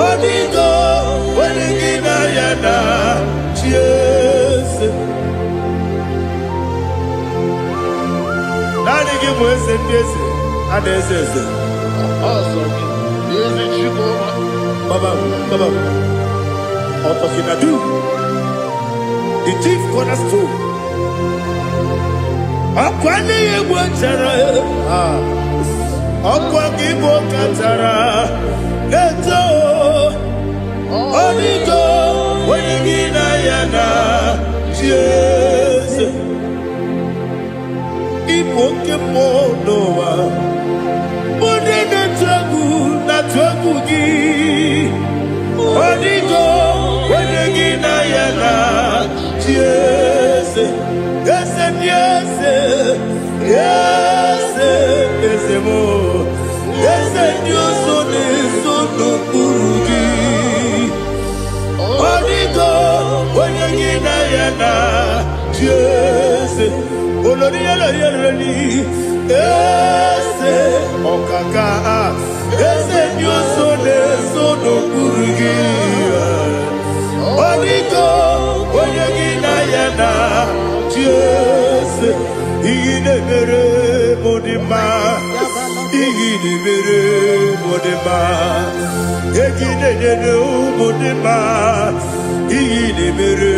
Ọ dịgo onye gị na ya na chi eze. Naanị gị bụ eze ndị eze a na-eze eze. Ọsọ gị, ezi Chukwu. Baba, Baba, Otokinadu, the chief cornerstone. Ọkwa n'ihe egwu chara, ah, ọkwa gị bụ kachara na-eto. Ọdịgo onye gị na ya na chi eze. Ịbụ oke mmụọ n'ụwa. Ndị na-atụ egwu na-atụ egwu gị. Ọdịgo onye gị na ya na chi eze. Eze ndị eze, eze, eze m, eze ndị ọzọ na-eso n'okpuru gị. Ọdịgo onye gị na ya na chi eze. Olori olori olori, eze ọkaka, eze ndị ọzọ na-eso n'okpuru gị. Ọdịgo onye gị na ya na chi eze. Ihe na-emere m dị mma, ihe na-emere m dị mma, egi na-enyere m dị mma, ihe na-emere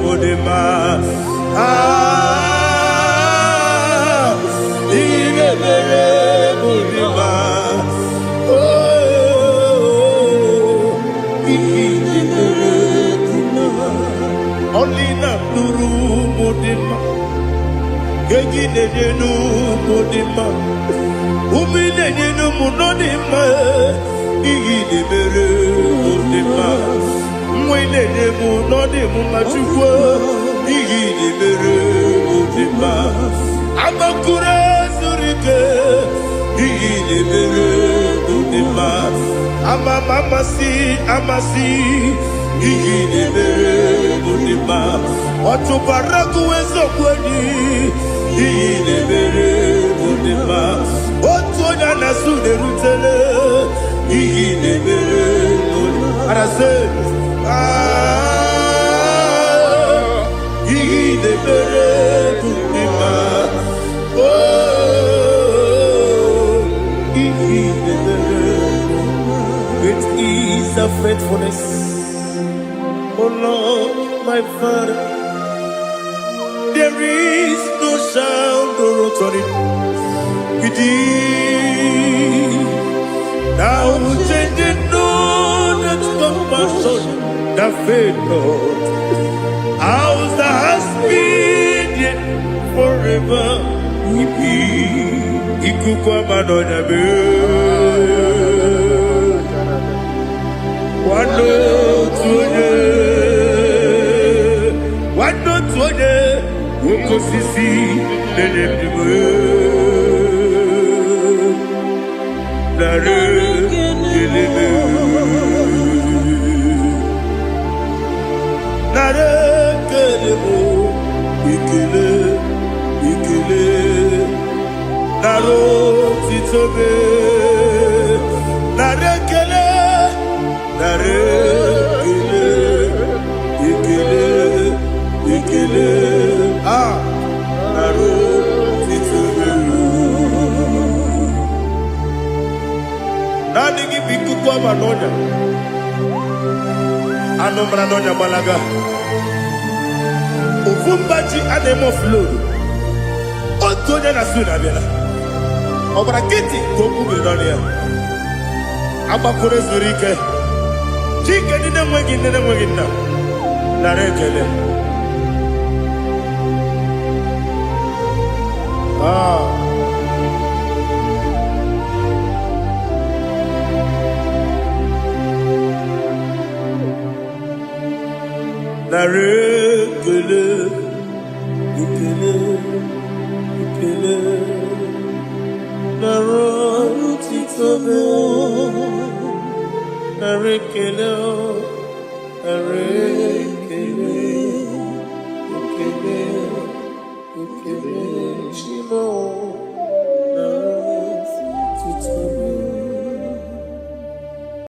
m dị mma. Ah, ihe na-emere m dị mma. Ego ị na-enye n'ụmụ dị mma. Ụmụ ị na-enye n'ụmụ nọ dị mma. Ihe ị na-emere mụ dị mma. Nwa ị na-enye mụ nọ dị m mma, Chukwu. Ihe ị na-emere mụ dị mma. Agbakụrụ zuru ike. Ihe ị na-emere mụ dị mma. Ama m amasị amasị. Ihe ị na-emere mụ dị mma. Ọ chụbara gụ eziokwu enyi. Ihe ị na-emere mụ dị mma. Otu onye a na-asụ na-erutele. Ihe ị na-emere mụ dị mma. Arasị. Ah, ihe ị na-emere mụ dị mma. Oh, ihe ị na-emere mụ. Great is thy faithfulness, O Lord, my Father. There is no sound or authority within. Thou changest not that compassion that fail not. As thou hast been yet forever will be. Ikuku ama n'ọnya mee. Nwanne otu onye, nwanne otu onye, oke osisi na-enye ndụ. Nara ekele m. Nara ekele m, ekele, ekele. Nara otito m. Nara ekele, nara ekele, ekele, ekele. Ah, nara otito m. Naanị gị bụ ikuku ama n'ọnya. Anụ mara n'ọnya gbalaga. Ofu mba ji a na-eme offload. Otu onye na su na-abịala. Ọ gbara nkịtị ka okwu biri n'ọnụ ya. Agbakọrọ zuru ike. Chike ndị na-enweghị nne na-enweghị nna. Nara ekele. Ah. Nara ekele, ekele, ekele. Nara otito m. Nara ekele, nara ekele, ekele, ekele.